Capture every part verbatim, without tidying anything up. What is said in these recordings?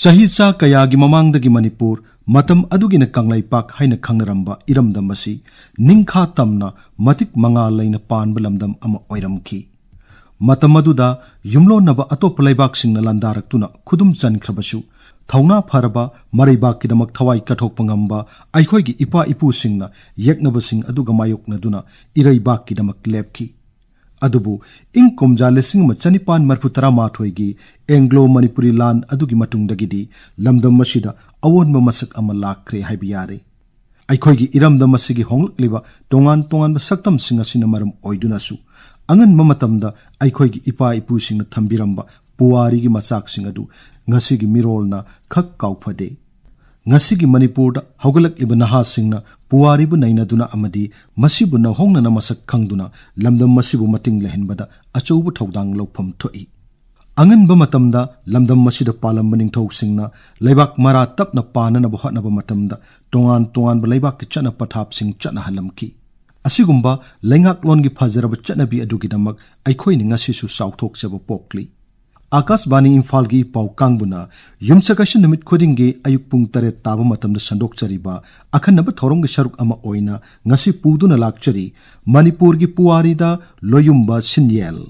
ꯆꯍꯤ ꯆꯥ ꯀꯌꯥꯒꯤ ꯃꯃꯥꯡꯗꯒꯤ ꯃꯅꯤꯄꯨꯔ, ꯃꯇꯝ ꯑꯗꯨꯒꯤꯅ ꯀꯪꯂꯩꯄꯥꯛ ꯍꯥꯏꯅ ꯈꯪꯅꯔꯝꯕ ꯏꯔꯝꯗꯝ ꯑꯁꯤ ꯅꯤꯡꯈꯥ ꯇꯝꯅ ꯃꯇꯤꯛ ꯃꯉꯥꯜ ꯂꯩꯅ ꯄꯥꯟꯕ ꯂꯝꯗꯝ ꯑꯃ ꯑꯣꯏꯔꯝꯈꯤ꯫ ꯃꯇꯝ ꯑꯗꯨꯗ ꯌꯨꯝꯂꯣꯟꯅꯕ ꯑꯇꯣꯞꯄ ꯂꯩꯕꯥꯛꯁꯤꯡꯅ ꯂꯥꯟꯗꯥꯔꯛꯇꯨꯅ ꯈꯨꯗꯨꯝ ꯆꯟꯈ꯭ꯔꯕꯁꯨ, ꯊꯧꯅꯥ ꯐꯔꯕ, ꯃꯔꯩꯕꯥꯛꯀꯤꯗꯃꯛ ꯊꯋꯥꯏ ꯀꯠꯊꯣꯛꯄ ꯉꯝꯕ ꯑꯩꯈꯣꯏꯒꯤ ꯏꯄꯥ ꯏꯄꯨꯁꯤꯡꯅ ꯌꯦꯛꯅꯕꯁꯤꯡ ꯑꯗꯨꯒ ꯃꯥꯌꯣꯛꯅꯗꯨꯅ ꯏꯔꯩꯕꯥꯛꯀꯤꯗꯃꯛ ꯂꯦꯞꯈꯤ꯫ ꯑꯗꯨꯕꯨ ꯏꯪ ꯀꯨꯝꯖꯥ ꯂꯤꯁꯤꯡ ꯑꯃ ꯆꯅꯤꯄꯥꯟ ꯃꯔꯤꯐꯨ ꯇꯔꯥꯃꯥꯊꯣꯏꯒꯤ ꯑꯦꯡꯒ꯭ꯂꯣ ꯃꯅꯤꯄꯨꯔꯤ ꯂꯥꯟ ꯑꯗꯨꯒꯤ ꯃꯇꯨꯡꯗꯒꯤꯗꯤ ꯂꯝꯗꯝ ꯑꯁꯤꯗ ꯑꯑꯣꯟꯕ ꯃꯁꯛ ꯑꯃ ꯂꯥꯛꯈ꯭ꯔꯦ ꯍꯥꯏꯕ ꯌꯥꯔꯦ꯫ ꯑꯩꯈꯣꯏꯒꯤ ꯏꯔꯝꯗꯝ ꯑꯁꯤꯒꯤ ꯍꯣꯡꯂꯛꯂꯤꯕ ꯇꯣꯉꯥꯟ ꯇꯣꯉꯥꯟꯕ ꯁꯛꯇꯝꯁꯤꯡ ꯑꯁꯤꯅ ꯃꯔꯝ ꯑꯣꯏꯗꯨꯅꯁꯨ, ꯑꯉꯟꯕ ꯃꯇꯝꯗ ꯑꯩꯈꯣꯏꯒꯤ ꯏꯄꯥ ꯏꯄꯨꯁꯤꯡꯅ ꯊꯝꯕꯤꯔꯝꯕ ꯄꯨꯋꯥꯔꯤꯒꯤ ꯃꯆꯥꯛꯁꯤꯡ ꯑꯗꯨ ꯉꯁꯤꯒꯤ ꯃꯤꯔꯣꯜꯅ ꯈꯛ ꯀꯥꯎꯐꯗꯦ꯫ ꯉꯁꯤꯒꯤ ꯃꯅꯤꯄꯨꯔꯗ ꯍꯧꯒꯠꯂꯛꯂꯤꯕ ꯅꯍꯥꯁꯤꯡꯅ ꯄꯨꯋꯥꯔꯤꯕꯨ ꯅꯩꯅꯗꯨꯅ ꯑꯃꯗꯤ ꯃꯁꯤꯕꯨ ꯅꯧꯍꯧꯅꯅ ꯃꯁꯛ ꯈꯪꯗꯨꯅ ꯂꯝꯗꯝ ꯑꯁꯤꯕꯨ ꯃꯇꯤꯡ ꯂꯩꯍꯟꯕꯗ ꯑꯆꯧꯕ ꯊꯧꯗꯥꯡ ꯂꯧꯐꯝ ꯊꯣꯛꯏ꯫ ꯑꯉꯟꯕ ꯃꯇꯝꯗ ꯂꯝꯗꯝ ꯑꯁꯤꯗ ꯄꯥꯜꯂꯝꯕ ꯅꯤꯡꯊꯧꯁꯤꯡꯅ ꯂꯩꯕꯥꯛ ꯃꯔꯥ ꯇꯞꯅ ꯄꯥꯟꯅꯅꯕ ꯍꯣꯠꯅꯕ ꯃꯇꯝꯗ ꯇꯣꯉꯥꯟ ꯇꯣꯉꯥꯟꯕ ꯂꯩꯕꯥꯛꯀꯤ ꯆꯠꯅ ꯄꯊꯥꯞꯁꯤꯡ ꯆꯠꯅꯍꯜꯂꯝꯈꯤ꯫ ꯑꯁꯤꯒꯨꯝꯕ ꯂꯩꯉꯥꯛꯂꯣꯟꯒꯤ ꯐꯖꯔꯕ ꯆꯠꯅꯕꯤ ꯑꯗꯨꯒꯤꯗꯃꯛ ꯑꯩꯈꯣꯏꯅ ꯉꯁꯤꯁꯨ ꯆꯥꯎꯊꯣꯛꯆꯕ ꯄꯣꯛꯂꯤ꯫ ꯑꯥꯀꯥꯁꯕꯥꯅꯤ ꯏꯝꯐꯥꯜꯒꯤ ꯄꯥꯎ ꯀꯥꯡꯕꯨꯅ ꯌꯨꯝꯁꯀꯩꯁ ꯅꯨꯃꯤꯠ ꯈꯨꯗꯤꯡꯒꯤ ꯑꯌꯨꯛ ꯄꯨꯡ ꯇꯔꯦꯠ ꯇꯥꯕ ꯃꯇꯝꯗ ꯁꯟꯗꯣꯛꯆꯔꯤꯕ ꯑꯈꯟꯅꯕ ꯊꯧꯔꯝꯒꯤ ꯁꯔꯨꯛ ꯑꯃ ꯑꯣꯏꯅ ꯉꯁꯤ ꯄꯨꯗꯨꯅ ꯂꯥꯛꯆꯔꯤ ꯃꯅꯤꯄꯨꯔꯒꯤ ꯄꯨꯋꯥꯔꯤꯗ ꯂꯣꯌꯨꯝꯕ ꯁꯤꯟꯌꯦꯜ꯫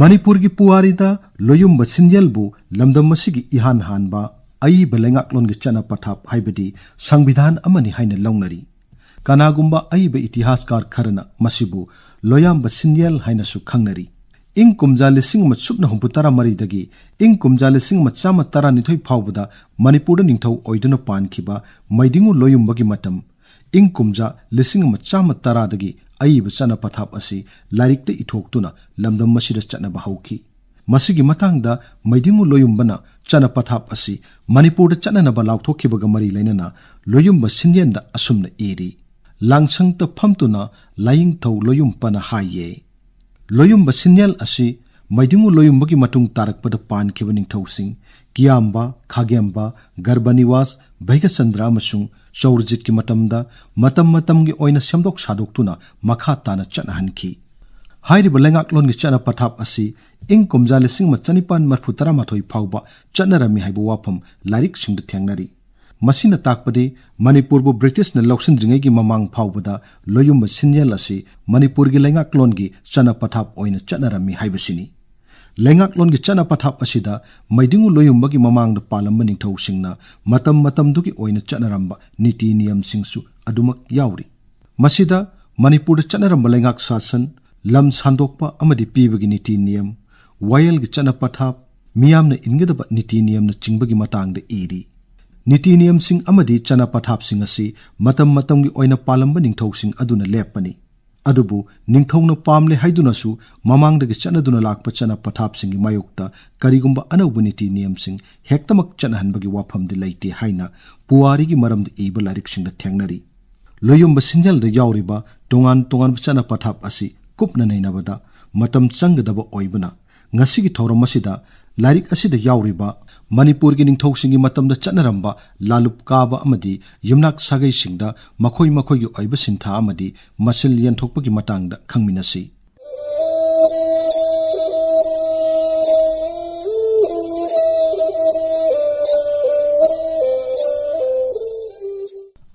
ꯃꯅꯤꯄꯨꯔꯒꯤ ꯄꯨꯋꯥꯔꯤꯗ ꯂꯣꯌꯨꯝꯕ ꯁꯤꯟꯌꯦꯜꯕꯨ ꯂꯝꯗꯝ ꯑꯁꯤꯒꯤ ꯏꯍꯥꯟ ꯍꯥꯟꯕ ꯑꯏꯕ ꯂꯩꯉꯥꯛꯂꯣꯟꯒꯤ ꯆꯠꯅ ꯄꯊꯥꯞ ꯍꯥꯏꯕꯗꯤ ꯁꯪꯕꯤꯙꯥꯟ ꯑꯃꯅꯤ ꯍꯥꯏꯅ ꯂꯧꯅꯔꯤ꯫ ꯀꯅꯥꯒꯨꯝꯕ ꯑꯏꯕ ꯏꯇꯤꯍꯥꯁꯀꯥꯔ ꯈꯔꯅ ꯃꯁꯤꯕꯨ ꯂꯣꯌꯥꯝꯕ ꯁꯤꯟꯌꯦꯜ ꯍꯥꯏꯅꯁꯨ ꯈꯪꯅꯔꯤ꯫ ꯏꯪ ꯀꯨꯝꯖꯥ ꯂꯤꯁꯤꯡ ꯑꯃ ꯁꯨꯞꯅ ꯍꯨꯝꯐꯨ ꯇꯔꯥ ꯃꯔꯤꯗꯒꯤ ꯏꯪ ꯀꯨꯝꯖꯥ ꯂꯤꯁꯤꯡ ꯑꯃ ꯆꯥꯝꯃ ꯇꯔꯥꯅꯤꯊꯣꯏ ꯐꯥꯎꯕꯗ ꯃꯅꯤꯄꯨꯔꯗ ꯅꯤꯡꯊꯧ ꯑꯣꯏꯗꯨꯅ ꯄꯥꯟꯈꯤꯕ ꯃꯩꯗꯤꯡꯉꯨ ꯂꯣꯌꯨꯝꯕꯒꯤ ꯃꯇꯝ, ꯏꯪ ꯀꯨꯝꯖꯥ ꯂꯤꯁꯤꯡ ꯑꯃ ꯆꯥꯝꯃ ꯇꯔꯥꯗꯒꯤ ꯑꯏꯕ ꯆꯠꯅ ꯄꯊꯥꯞ ꯑꯁꯤ ꯂꯥꯏꯔꯤꯛꯇ ꯏꯊꯣꯛꯇꯨꯅ ꯂꯝꯗꯝ ꯑꯁꯤꯗ ꯆꯠꯅꯕ ꯍꯧꯈꯤ꯫ ꯃꯁꯤꯒꯤ ꯃꯇꯥꯡꯗ ꯃꯩꯗꯤꯡꯉꯨ ꯂꯣꯌꯨꯝꯕꯅ ꯆꯠꯅ ꯄꯊꯥꯞ ꯑꯁꯤ ꯃꯅꯤꯄꯨꯔꯗ ꯆꯠꯅꯅꯕ ꯂꯥꯎꯊꯣꯛꯈꯤꯕꯒ ꯃꯔꯤ ꯂꯩꯅꯅ ꯂꯣꯌꯨꯝꯕ ꯁꯤꯟꯌꯦꯟꯗ ꯑꯁꯨꯝꯅ ꯏꯔꯤ, "ꯂꯥꯡꯁꯪꯇ ꯐꯝꯇꯨꯅ ꯂꯥꯏꯌꯦꯡꯊꯧ ꯂꯣꯌꯨꯝꯄꯅ ꯍꯥꯏꯌꯦ"꯫ ꯂꯣꯌꯨꯝꯕ ꯁꯤꯟꯌꯦꯜ ꯑꯁꯤ ꯃꯩꯗꯤꯡꯉꯨ ꯂꯣꯌꯨꯝꯕꯒꯤ ꯃꯇꯨꯡ ꯇꯥꯔꯛꯄꯗ ꯄꯥꯟꯈꯤꯕ ꯅꯤꯡꯊꯧꯁꯤꯡ ꯀꯤꯌꯥꯝꯕ, ꯈꯥꯒꯦꯝꯕ, ꯒꯔꯕꯅꯤꯋꯥꯁ, ꯚꯩꯒꯆꯟꯗ꯭ꯔ ꯑꯃꯁꯨꯡ ꯆꯧꯔꯖꯤꯠꯀꯤ ꯃꯇꯝꯗ ꯃꯇꯝ ꯃꯇꯝꯒꯤ ꯑꯣꯏꯅ ꯁꯦꯝꯗꯣꯛ ꯁꯥꯗꯣꯛꯇꯨꯅ ꯃꯈꯥ ꯇꯥꯅ ꯆꯠꯅꯍꯟꯈꯤ꯫ ꯍꯥꯏꯔꯤꯕ ꯂꯩꯉꯥꯛꯂꯣꯟꯒꯤ ꯆꯠꯅ ꯄꯊꯥꯞ ꯑꯁꯤ ꯏꯪ ꯀꯨꯝꯖꯥ ꯂꯤꯁꯤꯡ ꯑꯃ ꯆꯅꯤꯄꯥꯟ ꯃꯔꯐꯨ ꯇꯔꯥꯃꯥꯊꯣꯏ ꯐꯥꯎꯕ ꯆꯠꯅꯔꯝꯃꯤ ꯍꯥꯏꯕ ꯋꯥꯐꯝ ꯂꯥꯏꯔꯤꯛꯁꯤꯡꯗ ꯊꯦꯡꯅꯔꯤ꯫ ꯃꯁꯤꯅ ꯇꯥꯛꯄꯗꯤ ꯃꯅꯤꯄꯨꯔꯕꯨ ꯕ꯭ꯔꯤꯇꯤꯁꯅ ꯂꯧꯁꯤꯟꯗ꯭ꯔꯤꯉꯩꯒꯤ ꯃꯃꯥꯡ ꯐꯥꯎꯕꯗ ꯂꯣꯌꯨꯝꯕ ꯁꯤꯟꯌꯦꯜ ꯑꯁꯤ ꯃꯅꯤꯄꯨꯔꯒꯤ ꯂꯩꯉꯥꯛꯂꯣꯟꯒꯤ ꯆꯠꯅ ꯄꯊꯥꯞ ꯑꯣꯏꯅ ꯆꯠꯅꯔꯝꯃꯤ ꯍꯥꯏꯕꯁꯤꯅꯤ꯫ ꯂꯩꯉꯥꯛꯂꯣꯟꯒꯤ ꯆꯠꯅ ꯄꯊꯥꯞ ꯑꯁꯤꯗ ꯃꯩꯗꯤꯡꯉꯨ ꯂꯣꯌꯨꯝꯕꯒꯤ ꯃꯃꯥꯡꯗ ꯄꯥꯜꯂꯝꯕ ꯅꯤꯡꯊꯧꯁꯤꯡꯅ ꯃꯇꯝ ꯃꯇꯝꯗꯨꯒꯤ ꯑꯣꯏꯅ ꯆꯠꯅꯔꯝꯕ ꯅꯤꯇꯤ ꯅꯤꯌꯝꯁꯤꯡꯁꯨ ꯑꯗꯨꯃꯛ ꯌꯥꯎꯔꯤ꯫ ꯃꯁꯤꯗ ꯃꯅꯤꯄꯨꯔꯗ ꯆꯠꯅꯔꯝꯕ ꯂꯩꯉꯥꯛ ꯁꯥꯁꯟ, ꯂꯝ ꯁꯥꯟꯗꯣꯛꯄ ꯑꯃꯗꯤ ꯄꯤꯕꯒꯤ ꯅꯤꯇꯤ ꯅꯤꯌꯝ, ꯋꯥꯌꯦꯜꯒꯤ ꯆꯠꯅ ꯄꯊꯥꯞ, ꯃꯤꯌꯥꯝꯅ ꯏꯟꯒꯗꯕ ꯅꯤꯇꯤ ꯅꯤꯌꯝꯅꯆꯤꯡꯕꯒꯤ ꯃꯇꯥꯡꯗ ꯏꯔꯤ꯫ ꯅꯤꯇꯤ ꯅꯤꯌꯝꯁꯤꯡ ꯑꯃꯗꯤ ꯆꯠꯅ ꯄꯊꯥꯞꯁꯤꯡ ꯑꯁꯤ ꯃꯇꯝ ꯃꯇꯝꯒꯤ ꯑꯣꯏꯅ ꯄꯥꯜꯂꯝꯕ ꯅꯤꯡꯊꯧꯁꯤꯡ ꯑꯗꯨꯅ ꯂꯦꯞꯄꯅꯤ꯫ ꯑꯗꯨꯕꯨ ꯅꯤꯡꯊꯧꯅ ꯄꯥꯝꯂꯦ ꯍꯥꯏꯗꯨꯅꯁꯨ ꯃꯃꯥꯡꯗꯒꯤ ꯆꯠꯅꯗꯨꯅ ꯂꯥꯛꯄ ꯆꯠꯅ ꯄꯊꯥꯞꯁꯤꯡꯒꯤ ꯃꯥꯌꯣꯛꯇ ꯀꯔꯤꯒꯨꯝꯕ ꯑꯅꯧꯕ ꯅꯤꯇꯤ ꯅꯤꯌꯝꯁꯤꯡ ꯍꯦꯛꯇꯃꯛ ꯆꯠꯅꯍꯟꯕꯒꯤ ꯋꯥꯐꯝꯗꯤ ꯂꯩꯇꯦ ꯍꯥꯏꯅ ꯄꯨꯋꯥꯔꯤꯒꯤ ꯃꯔꯝꯗ ꯏꯕ ꯂꯥꯏꯔꯤꯛꯁꯤꯡꯗ ꯊꯦꯡꯅꯔꯤ꯫ ꯂꯣꯌꯨꯝꯕ ꯁꯤꯟꯌꯦꯜꯗ ꯌꯥꯎꯔꯤꯕ ꯇꯣꯉꯥꯟ ꯇꯣꯉꯥꯟꯕ ꯆꯠꯅ ꯄꯊꯥꯞ ꯑꯁꯤ ꯀꯨꯞꯅ ꯅꯩꯅꯕꯗ ꯃꯇꯝ ꯆꯪꯒꯗꯕ ꯑꯣꯏꯕꯅ, ꯉꯁꯤꯒꯤ ꯊꯧꯔꯝ ꯑꯁꯤꯗ ꯂꯥꯏꯔꯤꯛ ꯑꯁꯤꯗ ꯌꯥꯎꯔꯤꯕ ꯃꯅꯤꯄꯨꯔꯒꯤ ꯅꯤꯡꯊꯧꯁꯤꯡꯒꯤ ꯃꯇꯝꯗ ꯆꯠꯅꯔꯝꯕ ꯂꯥꯂꯨꯞ ꯀꯥꯕ ꯑꯃꯗꯤ ꯌꯨꯝꯅꯥꯛ ꯁꯥꯒꯩꯁꯤꯡꯗ ꯃꯈꯣꯏ ꯃꯈꯣꯏꯒꯤ ꯑꯣꯏꯕ ꯁꯤꯟꯊꯥ ꯑꯃꯗꯤ ꯃꯁꯤꯜ ꯌꯦꯟꯊꯣꯛꯄꯒꯤ ꯃꯇꯥꯡꯗ ꯈꯪꯃꯤꯟꯅꯁꯤ꯫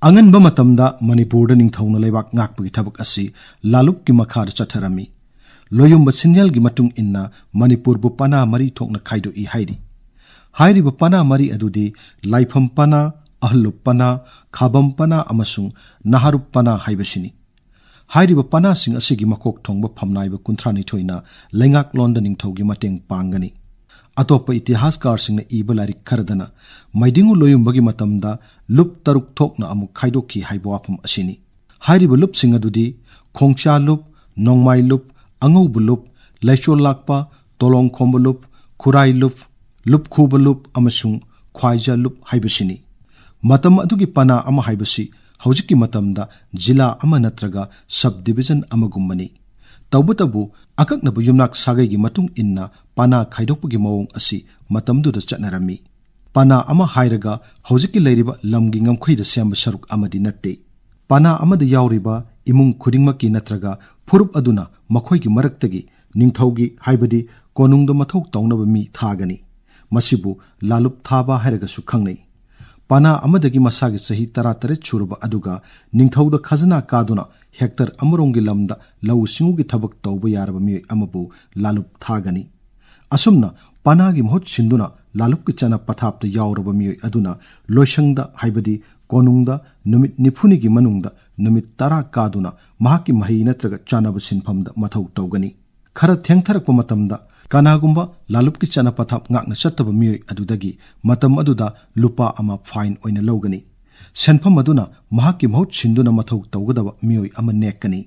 ꯑꯉꯟꯕ ꯃꯇꯝꯗ ꯃꯅꯤꯄꯨꯔꯗ ꯅꯤꯡꯊꯧꯅ ꯂꯩꯕꯥꯛ ꯉꯥꯛꯄꯒꯤ ꯊꯕꯛ ꯑꯁꯤ ꯂꯥꯂꯨꯞꯀꯤ ꯃꯈꯥꯗ ꯆꯠꯊꯔꯝꯃꯤ꯫ ꯂꯣꯌꯨꯝꯕ ꯁꯤꯟꯌꯦꯜꯒꯤ ꯃꯇꯨꯡ ꯏꯟꯅ ꯃꯅꯤꯄꯨꯔꯕꯨ ꯄꯅꯥ ꯃꯔꯤ ꯊꯣꯛꯅ ꯈꯥꯏꯗꯣꯛꯏ ꯍꯥꯏꯔꯤ꯫ ꯍꯥꯏꯔꯤꯕ ꯄꯅꯥ ꯃꯔꯤ ꯑꯗꯨꯗꯤ ꯂꯥꯏꯐꯝ ꯄꯅꯥ, ꯑꯍꯜꯂꯨꯞ ꯄꯅꯥ, ꯈꯥꯕꯝ ꯄꯅꯥ ꯑꯃꯁꯨꯡ ꯅꯍꯥꯔꯨꯞ ꯄꯅꯥ ꯍꯥꯏꯕꯁꯤꯅꯤ꯫ ꯍꯥꯏꯔꯤꯕ ꯄꯅꯥꯁꯤꯡ ꯑꯁꯤꯒꯤ ꯃꯀꯣꯛ ꯊꯣꯡꯕ ꯐꯝꯅꯥꯏꯕ ꯀꯨꯟꯊ꯭ꯔꯥꯅꯤꯊꯣꯏꯅ ꯂꯩꯉꯥꯛꯂꯣꯟꯗ ꯅꯤꯡꯊꯧꯒꯤ ꯃꯇꯦꯡ ꯄꯥꯡꯒꯅꯤ꯫ ꯑꯇꯣꯞꯄ ꯏꯇꯤꯍꯥꯁꯀꯥꯔꯁꯤꯡꯅ ꯏꯕ ꯂꯥꯏꯔꯤꯛ ꯈꯔꯗꯅ ꯃꯩꯗꯤꯡꯉꯨ ꯂꯣꯌꯨꯝꯕꯒꯤ ꯃꯇꯝꯗ ꯂꯨꯞ ꯇꯔꯨꯛ ꯊꯣꯛꯅ ꯑꯃꯨꯛ ꯈꯥꯏꯗꯣꯛꯈꯤ ꯍꯥꯏꯕ ꯋꯥꯐꯝ ꯑꯁꯤꯅꯤ꯫ ꯍꯥꯏꯔꯤꯕ ꯂꯨꯞꯁꯤꯡ ꯑꯗꯨꯗꯤ ꯈꯣꯡꯆꯥ ꯂꯨꯞ, ꯅꯣꯡꯃꯥꯏ ꯂꯨꯞ, ꯑꯉꯧꯕ ꯂꯨꯞ, ꯂꯩꯆꯣꯜ ꯂꯥꯛꯄ, ꯇꯣꯂꯣꯡ ꯈꯣꯝꯕ ꯂꯨꯞ, ꯈꯨꯔꯥꯏ ꯂꯨꯞ, ꯂꯨꯞ ꯈꯨꯕ ꯂꯨꯞ ꯑꯃꯁꯨꯡ ꯈ꯭ꯋꯥꯏꯖꯥ ꯂꯨꯞ ꯍꯥꯏꯕꯁꯤꯅꯤ꯫ ꯃꯇꯝ ꯑꯗꯨꯒꯤ ꯄꯅꯥ ꯑꯃ ꯍꯥꯏꯕꯁꯤ ꯍꯧꯖꯤꯛꯀꯤ ꯃꯇꯝꯗ ꯖꯤꯂꯥ ꯑꯃ ꯅꯠꯇ꯭ꯔꯒ ꯁꯕ ꯗꯤꯕꯤꯖꯟ ꯑꯃꯒꯨꯝꯕꯅꯤ꯫ ꯇꯧꯕꯇꯕꯨ, ꯑꯀꯛꯅꯕ ꯌꯨꯝꯅꯥꯛ ꯁꯥꯒꯩꯒꯤ ꯃꯇꯨꯡ ꯏꯟꯅ ꯄꯥꯅꯥ ꯈꯥꯏꯗꯣꯛꯄꯒꯤ ꯃꯑꯣꯡ ꯑꯁꯤ ꯃꯇꯝꯗꯨꯗ ꯆꯠꯅꯔꯝꯃꯤ꯫ ꯄꯥꯅꯥ ꯑꯃ ꯍꯥꯏꯔꯒ ꯍꯧꯖꯤꯛꯀꯤ ꯂꯩꯔꯤꯕ ꯂꯝꯒꯤ ꯉꯝꯈꯩꯗ ꯁꯦꯝꯕ ꯁꯔꯨꯛ ꯑꯃꯗꯤ ꯅꯠꯇꯦ꯫ ꯄꯥꯅꯥ ꯑꯃꯗ ꯌꯥꯎꯔꯤꯕ ꯏꯃꯨꯡ ꯈꯨꯗꯤꯡꯃꯛꯀꯤ ꯅꯠꯇ꯭ꯔꯒ ꯐꯨꯔꯨꯞ ꯑꯗꯨꯅ ꯃꯈꯣꯏꯒꯤ ꯃꯔꯛꯇꯒꯤ ꯅꯤꯡꯊꯧꯒꯤ, ꯍꯥꯏꯕꯗꯤ ꯀꯣꯅꯨꯡꯗ ꯃꯊꯧ ꯇꯧꯅꯕ ꯃꯤ ꯊꯥꯒꯅꯤ꯫ ꯃꯁꯤꯕꯨ ꯂꯥꯂꯨꯞ ꯊꯥꯕ ꯍꯥꯏꯔꯒꯁꯨ ꯈꯪꯅꯩ꯫ ꯄꯥꯅꯥ ꯑꯃꯗꯒꯤ ꯃꯁꯥꯒꯤ ꯆꯍꯤ ꯇꯔꯥꯇꯔꯦꯠ ꯁꯨꯔꯕ ꯑꯗꯨꯒ ꯅꯤꯡꯊꯧꯗ ꯈꯖꯅꯥ ꯀꯥꯗꯨꯅ ꯍꯦꯛꯇꯔ ꯑꯃꯔꯣꯝꯒꯤ ꯂꯝꯗ ꯂꯧꯎ ꯁꯤꯡꯎꯒꯤ ꯊꯕꯛ ꯇꯧꯕ ꯌꯥꯔꯕ ꯃꯤꯑꯣꯏ ꯑꯃꯕꯨ ꯂꯥꯂꯨꯞ ꯊꯥꯒꯅꯤ꯫ ꯑꯁꯨꯝꯅ ꯄꯥꯅꯥꯒꯤ ꯃꯍꯨꯠ ꯁꯤꯟꯗꯨꯅ ꯂꯥꯂꯨꯞꯀꯤ ꯆꯠꯅ ꯄꯊꯥꯞꯇ ꯌꯥꯎꯔꯕ ꯃꯤꯑꯣꯏ ꯑꯗꯨꯅ ꯂꯣꯏꯁꯪꯗ, ꯍꯥꯏꯕꯗꯤ ꯀꯣꯅꯨꯡꯗ, ꯅꯨꯃꯤꯠ ꯅꯤꯐꯨꯅꯤꯒꯤ ꯃꯅꯨꯡꯗ ꯅꯨꯃꯤꯠ ꯇꯔꯥ ꯀꯥꯗꯨꯅ ꯃꯍꯥꯛꯀꯤ ꯃꯍꯩ ꯅꯠꯇ꯭ꯔꯒ ꯆꯥꯅꯕ ꯁꯤꯟꯐꯝꯗ ꯃꯊꯧ ꯇꯧꯒꯅꯤ꯫ ꯈꯔ ꯊꯦꯡꯊꯔꯛꯄ ꯃꯇꯝꯗ ꯀꯅꯥꯒꯨꯝꯕ ꯂꯥꯂꯨꯞꯀꯤ ꯆꯠꯅ ꯄꯊꯥꯞ ꯉꯥꯛꯅ ꯆꯠꯇꯕ ꯃꯤꯑꯣꯏ ꯑꯗꯨꯗꯒꯤ ꯃꯇꯝ ꯑꯗꯨꯗ ꯂꯨꯄꯥ ꯑꯃ ꯐꯥꯏꯟ ꯑꯣꯏꯅ ꯂꯧꯒꯅꯤ꯫ ꯁꯦꯟꯐꯝ ꯑꯗꯨꯅ ꯃꯍꯥꯛꯀꯤ ꯃꯍꯨꯠ ꯁꯤꯟꯗꯨꯅ ꯃꯊꯧ ꯇꯧꯒꯗꯕ ꯃꯤꯑꯣꯏ ꯑꯃ ꯅꯦꯛꯀꯅꯤ꯫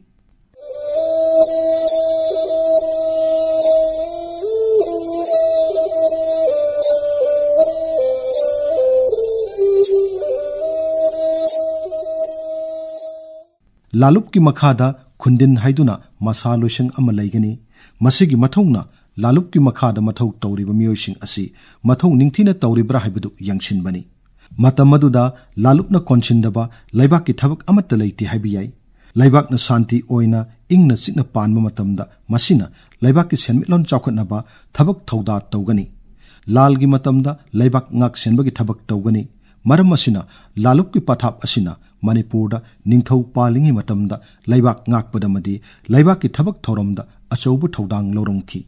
ꯂꯥꯂꯨꯞꯀꯤ ꯃꯈꯥꯗ ꯈꯨꯟꯗꯤꯟ ꯍꯥꯏꯗꯨꯅ ꯃꯁꯥ ꯂꯣꯏꯁꯪ ꯑꯃ ꯂꯩꯒꯅꯤ꯫ ꯃꯁꯤꯒꯤ ꯃꯊꯧꯅ ꯂꯥꯂꯨꯞꯀꯤ ꯃꯈꯥꯗ ꯃꯊꯧ ꯇꯧꯔꯤꯕ ꯃꯤꯑꯣꯏꯁꯤꯡ ꯑꯁꯤ ꯃꯊꯧ ꯅꯤꯡꯊꯤꯅ ꯇꯧꯔꯤꯕ꯭ꯔꯥ ꯍꯥꯏꯕꯗꯨ ꯌꯦꯡꯁꯤꯟꯕꯅꯤ꯫ ꯃꯇꯝ ꯑꯗꯨꯗ ꯂꯥꯂꯨꯞꯅ ꯀꯣꯟꯁꯤꯟꯗꯕ ꯂꯩꯕꯥꯛꯀꯤ ꯊꯕꯛ ꯑꯃꯠꯇ ꯂꯩꯇꯦ ꯍꯥꯏꯕ ꯌꯥꯏ꯫ ꯂꯩꯕꯥꯛꯅ ꯁꯥꯟꯇꯤ ꯑꯣꯏꯅ ꯏꯪꯅ ꯆꯤꯛꯅ ꯄꯥꯟꯕ ꯃꯇꯝꯗ ꯃꯁꯤꯅ ꯂꯩꯕꯥꯛꯀꯤ ꯁꯦꯟꯃꯤꯠꯂꯣꯟ ꯆꯥꯎꯈꯠꯅꯕ ꯊꯕꯛ ꯊꯧꯗꯥ ꯇꯧꯒꯅꯤ꯫ ꯂꯥꯜꯒꯤ ꯃꯇꯝꯗ ꯂꯩꯕꯥꯛ ꯉꯥꯛ ꯁꯦꯟꯕꯒꯤ ꯊꯕꯛ ꯇꯧꯒꯅꯤ꯫ ꯃꯔꯝ ꯑꯁꯤꯅ ꯂꯥꯂꯨꯞꯀꯤ ꯄꯊꯥꯞ ꯑꯁꯤꯅ ꯃꯅꯤꯄꯨꯔꯗ ꯅꯤꯡꯊꯧ ꯄꯥꯜꯂꯤꯉꯩ ꯃꯇꯝꯗ ꯂꯩꯕꯥꯛ ꯉꯥꯛꯄꯗ ꯑꯃꯗꯤ ꯂꯩꯕꯥꯛꯀꯤ ꯊꯕꯛ ꯊꯧꯔꯝꯗ ꯑꯆꯧꯕ ꯊꯧꯗꯥꯡ ꯂꯧꯔꯝꯈꯤ꯫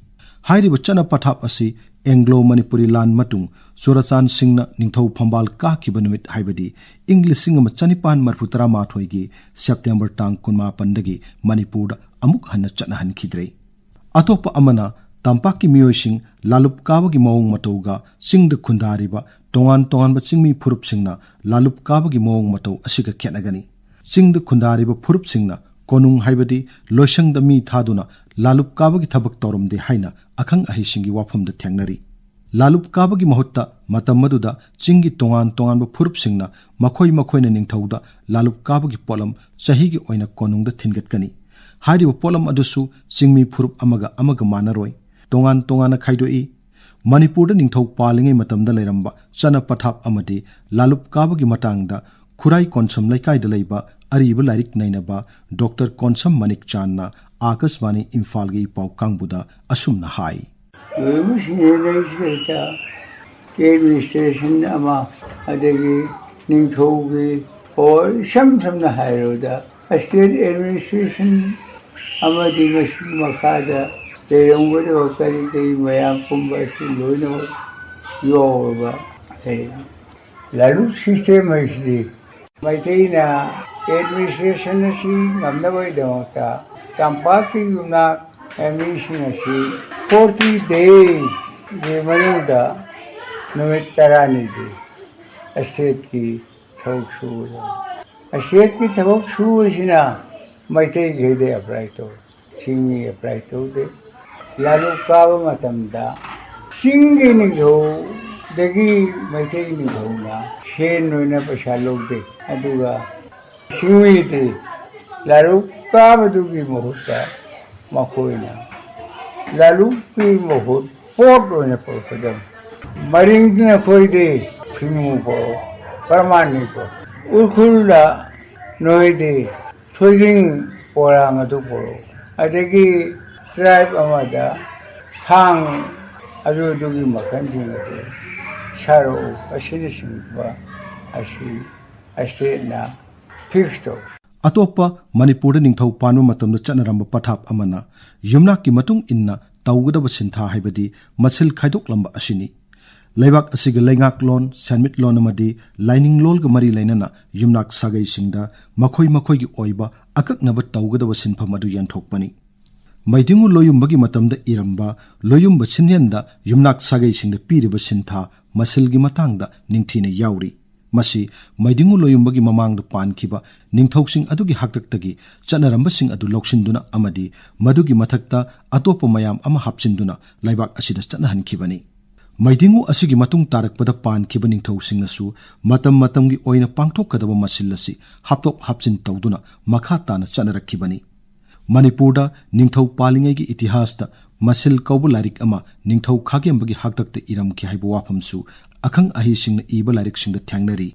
ꯍꯥꯏꯔꯤꯕ ꯆꯠꯅ ꯄꯊꯥꯞ ꯑꯁꯤ ꯑꯦꯡꯒ꯭ꯂꯣ ꯃꯅꯤꯄꯨꯔꯤ ꯂꯥꯟ ꯃꯇꯨꯡ ꯆꯨꯔꯆꯥꯟ ꯁꯤꯡꯅ ꯅꯤꯡꯊꯧ ꯐꯝꯕꯥꯜ ꯀꯥꯈꯤꯕ ꯅꯨꯃꯤꯠ, ꯍꯥꯏꯕꯗꯤ ꯏꯪ ꯂꯤꯁꯤꯡ ꯑꯃ ꯆꯅꯤꯄꯥꯟ ꯃꯔꯤꯐꯨ ꯇꯔꯥꯃꯥꯊꯣꯏꯒꯤ ꯁꯦꯞꯇꯦꯝꯕꯔ ꯇꯥꯡ ꯀꯨꯟꯃꯥꯄꯟꯗꯒꯤ ꯃꯅꯤꯄꯨꯔꯗ ꯑꯃꯨꯛ ꯍꯟꯅ ꯆꯠꯅꯍꯟꯈꯤꯗ꯭ꯔꯦ꯫ ꯑꯇꯣꯞꯄ ꯑꯃꯅ ꯇꯝꯄꯥꯛꯀꯤ ꯃꯤꯑꯣꯏꯁꯤꯡ ꯂꯥꯂꯨꯞ ꯀꯥꯕꯒꯤ ꯃꯑꯣꯡ ꯃꯇꯧꯒ ꯆꯤꯡꯗ ꯈꯨꯟꯗꯥꯔꯤꯕ ꯇꯣꯉꯥꯟ ꯇꯣꯉꯥꯟꯕ ꯆꯤꯡꯃꯤ ꯐꯨꯔꯨꯞꯁꯤꯡꯅ ꯂꯥꯂꯨꯞ ꯀꯥꯕꯒꯤ ꯃꯑꯣꯡ ꯃꯇꯧ ꯑꯁꯤꯒ ꯈꯦꯠꯅꯒꯅꯤ꯫ ꯆꯤꯡꯗ ꯈꯨꯟꯗꯥꯔꯤꯕ ꯐꯨꯔꯨꯞꯁꯤꯡꯅ ꯀꯣꯅꯨꯡ, ꯍꯥꯏꯕꯗꯤ ꯂꯣꯏꯁꯪꯗ ꯃꯤ ꯊꯥꯗꯨꯅ ꯂꯥꯂꯨꯞ ꯀꯥꯕꯒꯤ ꯊꯕꯛ ꯇꯧꯔꯝꯗꯦ ꯍꯥꯏꯅ ꯑꯈꯪ ꯑꯍꯩꯁꯤꯡꯒꯤ ꯋꯥꯐꯝꯗ ꯊꯦꯡꯅꯔꯤ꯫ ꯂꯥꯂꯨꯞ ꯀꯥꯕꯒꯤ ꯃꯍꯨꯠꯇ ꯃꯇꯝ ꯑꯗꯨꯗ ꯆꯤꯡꯒꯤ ꯇꯣꯉꯥꯟ ꯇꯣꯉꯥꯟꯕ ꯐꯨꯔꯨꯞꯁꯤꯡꯅ ꯃꯈꯣꯏ ꯃꯈꯣꯏꯅ ꯅꯤꯡꯊꯧꯗ ꯂꯥꯂꯨꯞ ꯀꯥꯕꯒꯤ ꯄꯣꯠꯂꯝ ꯆꯍꯤꯒꯤ ꯑꯣꯏꯅ ꯀꯣꯅꯨꯡꯗ ꯊꯤꯟꯒꯠꯀꯅꯤ꯫ ꯍꯥꯏꯔꯤꯕ ꯄꯣꯠꯂꯝ ꯑꯗꯨꯁꯨ ꯆꯤꯡꯃꯤ ꯐꯨꯔꯨꯞ ꯑꯃꯒ ꯑꯃꯒ ꯃꯥꯟꯅꯔꯣꯏ, ꯇꯣꯉꯥꯟ ꯇꯣꯉꯥꯟꯅ ꯈꯥꯏꯗꯣꯛꯏ꯫ ꯃꯅꯤꯄꯨꯔꯗ ꯅꯤꯡꯊꯧ ꯄꯥꯜꯂꯤꯉꯩ ꯃꯇꯝꯗ ꯂꯩꯔꯝꯕ ꯆꯠꯅ ꯄꯊꯥꯞ ꯑꯃꯗꯤ ꯂꯥꯂꯨꯞ ꯀꯥꯕꯒꯤ ꯃꯇꯥꯡꯗ ꯈꯨꯔꯥꯏ ꯀꯣꯟꯁꯝ ꯂꯩꯀꯥꯏꯗ ꯂꯩꯕ ꯑꯔꯤꯕ ꯂꯥꯏꯔꯤꯛ ꯅꯩꯅꯕ ꯗꯣꯛꯇꯔ ꯀꯣꯟꯁꯝ ꯃꯅꯤꯛ ꯆꯥꯟꯅ ꯑꯥꯀꯥꯁꯕꯥꯅꯤ ꯏꯝꯐꯥꯜꯒꯤ ꯏ ꯄꯥꯎ ꯀꯥꯡꯕꯨꯗ ꯑꯁꯨꯝꯅ ꯍꯥꯏ꯫ ꯂꯣꯏꯅꯃꯛ ꯁꯤꯖꯤꯟꯅꯔꯤꯁꯤꯗꯩꯗ ꯑꯦꯗꯃꯤꯅꯤꯁꯇ꯭ꯔꯦꯁꯟ ꯑꯃ, ꯑꯗꯒꯤ ꯅꯤꯡꯊꯧꯒꯤ, ꯑꯣ, ꯏꯁꯝ ꯁꯝꯅ ꯍꯥꯏꯔꯕꯗ ꯁ꯭ꯇꯦꯠ ꯑꯦꯗꯃꯤꯅꯤꯁꯇ꯭ꯔꯦꯁꯟ ꯑꯃꯗꯤ ꯃꯁꯤꯒꯤ ꯃꯈꯥꯗ ꯂꯩꯔꯝꯒꯗꯕ ꯀꯔꯤ ꯀꯔꯤ ꯃꯌꯥꯝ ꯄꯨꯝꯕ ꯑꯁꯤ ꯂꯣꯏꯅꯃꯛ ꯌꯥꯎꯔꯕ ꯂꯩꯔꯦ꯫ ꯂꯥꯂꯨꯞ ꯁꯤꯁꯇꯦꯝ ꯍꯥꯏꯁꯤꯗꯤ ꯃꯩꯇꯩꯅ ꯑꯦꯗꯃꯤꯅꯤꯁꯇ꯭ꯔꯦꯁꯟ ꯑꯁꯤ ꯉꯝꯅꯕꯒꯤꯗꯃꯛꯇ ꯇꯝꯄꯥꯛꯀꯤ ꯌꯨꯝꯅꯥꯛ ꯃꯤꯁꯤꯡ ꯑꯁꯤ ꯐꯣꯔꯇꯤ ꯗꯦꯖꯀꯤ ꯃꯅꯨꯡꯗ ꯅꯨꯃꯤꯠ ꯇꯔꯥꯅꯤꯗꯤ ꯁ꯭ꯇꯦꯠꯀꯤ ꯊꯕꯛ ꯁꯨꯒꯗꯕ꯫ ꯁ꯭ꯇꯦꯠꯀꯤ ꯊꯕꯛ ꯁꯨꯕꯁꯤꯅ ꯃꯩꯇꯩꯈꯩꯗ ꯑꯦꯄ꯭ꯂꯥꯏ ꯇꯧꯏ, ꯆꯤꯡꯃꯤ ꯑꯦꯄ꯭ꯂꯥꯏ ꯇꯧꯗꯦ꯫ ꯂꯥꯂꯨꯞ ꯀꯥꯕ ꯃꯇꯝꯗ ꯆꯤꯡꯒꯤ ꯅꯤꯡꯊꯧꯗꯒꯤ ꯃꯩꯇꯩ ꯅꯤꯡꯊꯧꯅ ꯁꯦꯟ ꯑꯣꯏꯅ ꯄꯩꯁꯥ ꯂꯧꯗꯦ꯫ ꯑꯗꯨꯒ ꯆꯤꯡꯃꯤꯗꯤ ꯂꯥꯂꯨꯞ ꯀꯥꯕꯗꯨꯒꯤ ꯃꯍꯨꯠꯇ ꯃꯈꯣꯏꯅ ꯂꯥꯂꯨꯞꯀꯤ ꯃꯍꯨꯠ ꯄꯣꯠ ꯑꯣꯏꯅ ꯄꯨꯔꯛꯀꯗꯕꯅꯤ꯫ ꯃꯔꯤꯡꯗꯤ ꯅꯈꯣꯏꯗꯤ ꯐꯤꯡꯉꯨ ꯄꯨꯔꯛꯑꯣ, ꯄ꯭ꯔꯃꯥꯟꯅꯤꯀꯣ꯫ ꯎꯈ꯭ꯔꯨꯜꯗ ꯅꯣꯏꯗꯤ ꯊꯣꯏꯗꯤꯡ ꯄꯣꯂꯥꯡ ꯑꯗꯨ ꯄꯨꯔꯛꯎ꯫ ꯑꯗꯒꯤ ꯇ꯭ꯔꯥꯏꯕ ꯑꯃꯗ ꯊꯥꯡ ꯑꯗꯨ ꯑꯗꯨꯒꯤ ꯃꯈꯜꯁꯤꯡ ꯑꯗꯨ ꯁꯥꯔꯛꯎ꯫ ꯑꯁꯤꯅꯆꯤꯡꯕ ꯑꯁꯤ ꯁ꯭ꯇꯦꯠꯅ ꯐꯤꯛꯁ ꯇꯧꯏ꯫ ꯑꯇꯣꯞꯄ ꯃꯅꯤꯄꯨꯔꯗ ꯅꯤꯡꯊꯧ ꯄꯥꯟꯕ ꯃꯇꯝꯗ ꯆꯠꯅꯔꯝꯕ ꯄꯊꯥꯞ ꯑꯃꯅ ꯌꯨꯝꯅꯥꯛꯀꯤ ꯃꯇꯨꯡ ꯏꯟꯅ ꯇꯧꯒꯗꯕ ꯁꯤꯟꯊꯥ, ꯍꯥꯏꯕꯗꯤ ꯃꯁꯤꯜ ꯈꯥꯏꯗꯣꯛꯂꯝꯕ ꯑꯁꯤꯅꯤ꯫ ꯂꯩꯕꯥꯛ ꯑꯁꯤꯒꯤ ꯂꯩꯉꯥꯛꯂꯣꯟ, ꯁꯦꯟꯃꯤꯠꯂꯣꯟ ꯑꯃꯗꯤ ꯂꯥꯏꯅꯤꯡꯂꯣꯟꯒ ꯃꯔꯤ ꯂꯩꯅꯅ ꯌꯨꯝꯅꯥꯛ ꯁꯥꯒꯩꯁꯤꯡꯗ ꯃꯈꯣꯏ ꯃꯈꯣꯏꯒꯤ ꯑꯣꯏꯕ ꯑꯀꯛꯅꯕ ꯇꯧꯒꯗꯕ ꯁꯤꯟꯐꯝ ꯑꯗꯨ ꯌꯦꯟꯊꯣꯛꯄꯅꯤ꯫ ꯃꯩꯗꯤꯡꯉꯨ ꯂꯣꯌꯨꯝꯕꯒꯤ ꯃꯇꯝꯗ ꯏꯔꯝꯕ ꯂꯣꯌꯨꯝꯕ ꯁꯤꯟꯌꯦꯟꯗ ꯌꯨꯝꯅꯥꯛ ꯁꯥꯒꯩꯁꯤꯡꯗ ꯄꯤꯔꯤꯕ ꯁꯤꯟꯊꯥ ꯃꯁꯤꯜꯒꯤ ꯃꯇꯥꯡꯗ ꯅꯤꯡꯊꯤꯅ ꯌꯥꯎꯔꯤ꯫ ꯃꯁꯤ ꯃꯩꯗꯤꯡꯉꯨ ꯂꯣꯌꯨꯝꯕꯒꯤ ꯃꯃꯥꯡꯗ ꯄꯥꯟꯈꯤꯕ ꯅꯤꯡꯊꯧꯁꯤꯡ ꯑꯗꯨꯒꯤ ꯍꯥꯛꯇꯛꯇꯒꯤ ꯆꯠꯅꯔꯝꯕꯁꯤꯡ ꯑꯗꯨ ꯂꯧꯁꯤꯟꯗꯨꯅ ꯑꯃꯗꯤ ꯃꯗꯨꯒꯤ ꯃꯊꯛꯇ ꯑꯇꯣꯞꯄ ꯃꯌꯥꯝ ꯑꯃ ꯍꯥꯞꯆꯤꯟꯗꯨꯅ ꯂꯩꯕꯥꯛ ꯑꯁꯤꯗ ꯆꯠꯅꯍꯟꯈꯤꯕꯅꯤ꯫ ꯃꯩꯗꯤꯡꯉꯨ ꯑꯁꯤꯒꯤ ꯃꯇꯨꯡ ꯇꯥꯔꯛꯄꯗ ꯄꯥꯟꯈꯤꯕ ꯅꯤꯡꯊꯧꯁꯤꯡꯅꯁꯨ ꯃꯇꯝ ꯃꯇꯝꯒꯤ ꯑꯣꯏꯅ ꯄꯥꯡꯊꯣꯛꯀꯗꯕ ꯃꯁꯤꯜ ꯑꯁꯤ ꯍꯥꯞꯇꯣꯛ ꯍꯥꯞꯆꯤꯟ ꯇꯧꯗꯨꯅ ꯃꯈꯥ ꯇꯥꯅ ꯆꯠꯅꯔꯛꯈꯤꯕꯅꯤ꯫ ꯃꯅꯤꯄꯨꯔꯗ ꯅꯤꯡꯊꯧ ꯄꯥꯜꯂꯤꯉꯩꯒꯤ ꯏꯇꯤꯍꯥꯁꯇ ꯃꯁꯤꯜ ꯀꯧꯕ ꯂꯥꯏꯔꯤꯛ ꯑꯃ ꯅꯤꯡꯊꯧ ꯈꯥꯒꯦꯝꯕꯒꯤ ꯍꯥꯛꯇꯛꯇ ꯏꯔꯝꯈꯤ ꯍꯥꯏꯕ ꯋꯥꯐꯝꯁꯨ ꯑꯈꯪ ꯑꯍꯩꯁꯤꯡꯅ ꯏꯕ ꯂꯥꯏꯔꯤꯛꯁꯤꯡꯗ ꯊꯦꯡꯅꯔꯤ꯫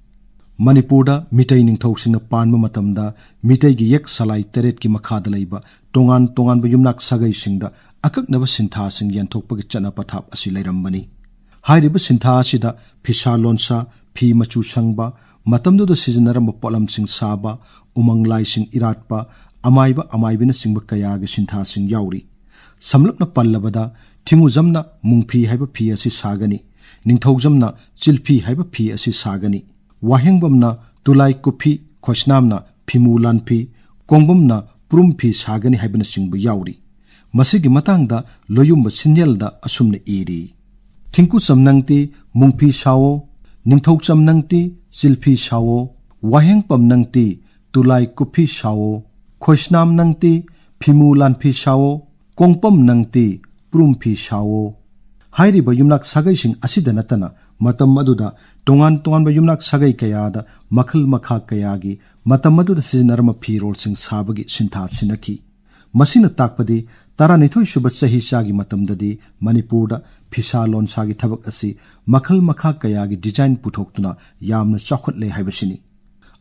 ꯃꯅꯤꯄꯨꯔꯗ ꯃꯤꯇꯩ ꯅꯤꯡꯊꯧꯁꯤꯡꯅ ꯄꯥꯟꯕ ꯃꯇꯝꯗ ꯃꯤꯇꯩꯒꯤ ꯌꯦꯛ ꯁꯂꯥꯏ ꯇꯔꯦꯠꯀꯤ ꯃꯈꯥꯗ ꯂꯩꯕ ꯇꯣꯉꯥꯟ ꯇꯣꯉꯥꯟꯕ ꯌꯨꯝꯅꯥꯛ ꯁꯥꯒꯩꯁꯤꯡꯗ ꯑꯀꯛꯅꯕ ꯁꯤꯟꯊꯥꯁꯤꯡ ꯌꯦꯟꯊꯣꯛꯄꯒꯤ ꯆꯠꯅ ꯄꯊꯥꯞ ꯑꯁꯤ ꯂꯩꯔꯝꯕꯅꯤ꯫ ꯍꯥꯏꯔꯤꯕ ꯁꯤꯟꯊꯥ ꯑꯁꯤꯗ ꯐꯤꯁꯥ ꯂꯣꯟꯁꯥ, ꯐꯤ ꯃꯆꯨ ꯁꯪꯕ, ꯃꯇꯝꯗꯨꯗ ꯁꯤꯖꯤꯟꯅꯔꯝꯕ ꯄꯣꯠꯂꯝꯁꯤꯡ ꯁꯥꯕ, ꯎꯃꯪ ꯂꯥꯏꯁꯤꯡ ꯏꯔꯥꯠꯄ, ꯑꯃꯥꯏꯕ ꯑꯃꯥꯏꯕꯤꯅꯆꯤꯡꯕ ꯀꯌꯥꯒꯤ ꯁꯤꯟꯊꯥꯁꯤꯡ ꯌꯥꯎꯔꯤ꯫ ꯁꯝꯂꯞꯅ ꯄꯜꯂꯕꯗ, ꯊꯤꯡꯉꯨꯖꯝꯅ ꯃꯨꯡꯐꯤ ꯍꯥꯏꯕ ꯐꯤ ꯑꯁꯤ ꯁꯥꯒꯅꯤ, ꯅꯤꯡꯊꯧꯖꯝꯅ ꯆꯤꯜꯐꯤ ꯍꯥꯏꯕ ꯐꯤ ꯑꯁꯤ ꯁꯥꯒꯅꯤ, ꯋꯥꯍꯦꯡꯕꯝꯅ ꯇꯨꯂꯥꯏ ꯀꯨꯞꯐꯤ, ꯈꯣꯏꯁꯅꯥꯝꯅ ꯐꯤꯃꯨ ꯂꯥꯟꯐꯤ, ꯀꯣꯡꯕꯝꯅ ꯄꯨꯔꯨꯝ ꯐꯤ ꯁꯥꯒꯅꯤ ꯍꯥꯏꯕꯅꯆꯤꯡꯕ ꯌꯥꯎꯔꯤ꯫ ꯃꯁꯤꯒꯤ ꯃꯇꯥꯡꯗ ꯂꯣꯌꯨꯝꯕ ꯁꯤꯟꯌꯦꯜꯗ ꯑꯁꯨꯝꯅ ꯏꯔꯤ: ꯊꯤꯡꯀꯨꯆꯝ ꯅꯪꯇꯤ ꯃꯨꯡꯐꯤ ꯁꯥꯋꯣ, ꯅꯤꯡꯊꯧꯆꯝ ꯅꯪꯇꯤ ꯆꯤꯜꯐꯤ ꯁꯥꯋꯣ, ꯋꯥꯍꯦꯡꯄꯝ ꯅꯪꯇꯤ ꯇꯨꯂꯥꯏ ꯀꯨꯞꯐꯤ ꯁꯥꯋꯣ, ꯈꯣꯏꯁꯅꯥꯝ ꯅꯪꯇꯤ ꯐꯤꯃꯨ ꯂꯥꯟꯐꯤ ꯁꯥꯋꯣ, ꯀꯣꯡꯄꯝ ꯅꯪꯇꯤ ꯄꯨꯔꯨꯝꯐꯤ ꯁꯥꯋꯣ꯫ ꯍꯥꯏꯔꯤꯕ ꯌꯨꯝꯅꯥꯛ ꯁꯥꯒꯩꯁꯤꯡ ꯑꯁꯤꯗ ꯅꯠꯇꯅ ꯃꯇꯝ ꯑꯗꯨꯗ ꯇꯣꯉꯥꯟ ꯇꯣꯉꯥꯟꯕ ꯌꯨꯝꯅꯥꯛ ꯁꯥꯒꯩ ꯀꯌꯥꯗ ꯃꯈꯜ ꯃꯈꯥ ꯀꯌꯥꯒꯤ ꯃꯇꯝ ꯑꯗꯨꯗ ꯁꯤꯖꯤꯟꯅꯔꯝꯕ ꯐꯤꯔꯣꯜꯁꯤꯡ ꯁꯥꯕꯒꯤ ꯁꯤꯟꯊꯥ ꯁꯤꯟꯅꯈꯤ꯫ ꯃꯁꯤꯅ ꯇꯥꯛꯄꯗꯤ ꯇꯔꯥꯅꯤꯊꯣꯏ ꯁꯨꯕ ꯆꯍꯤꯆꯥꯒꯤ ꯃꯇꯝꯗꯗꯤ ꯃꯅꯤꯄꯨꯔꯗ ꯐꯤꯁꯥ ꯂꯣꯟꯁꯥꯒꯤ ꯊꯕꯛ ꯑꯁꯤ ꯃꯈꯜ ꯃꯈꯥ ꯀꯌꯥꯒꯤ ꯗꯤꯖꯥꯏꯟ ꯄꯨꯊꯣꯛꯇꯨꯅ ꯌꯥꯝꯅ ꯆꯥꯎꯈꯠꯂꯦ ꯍꯥꯏꯕꯁꯤꯅꯤ꯫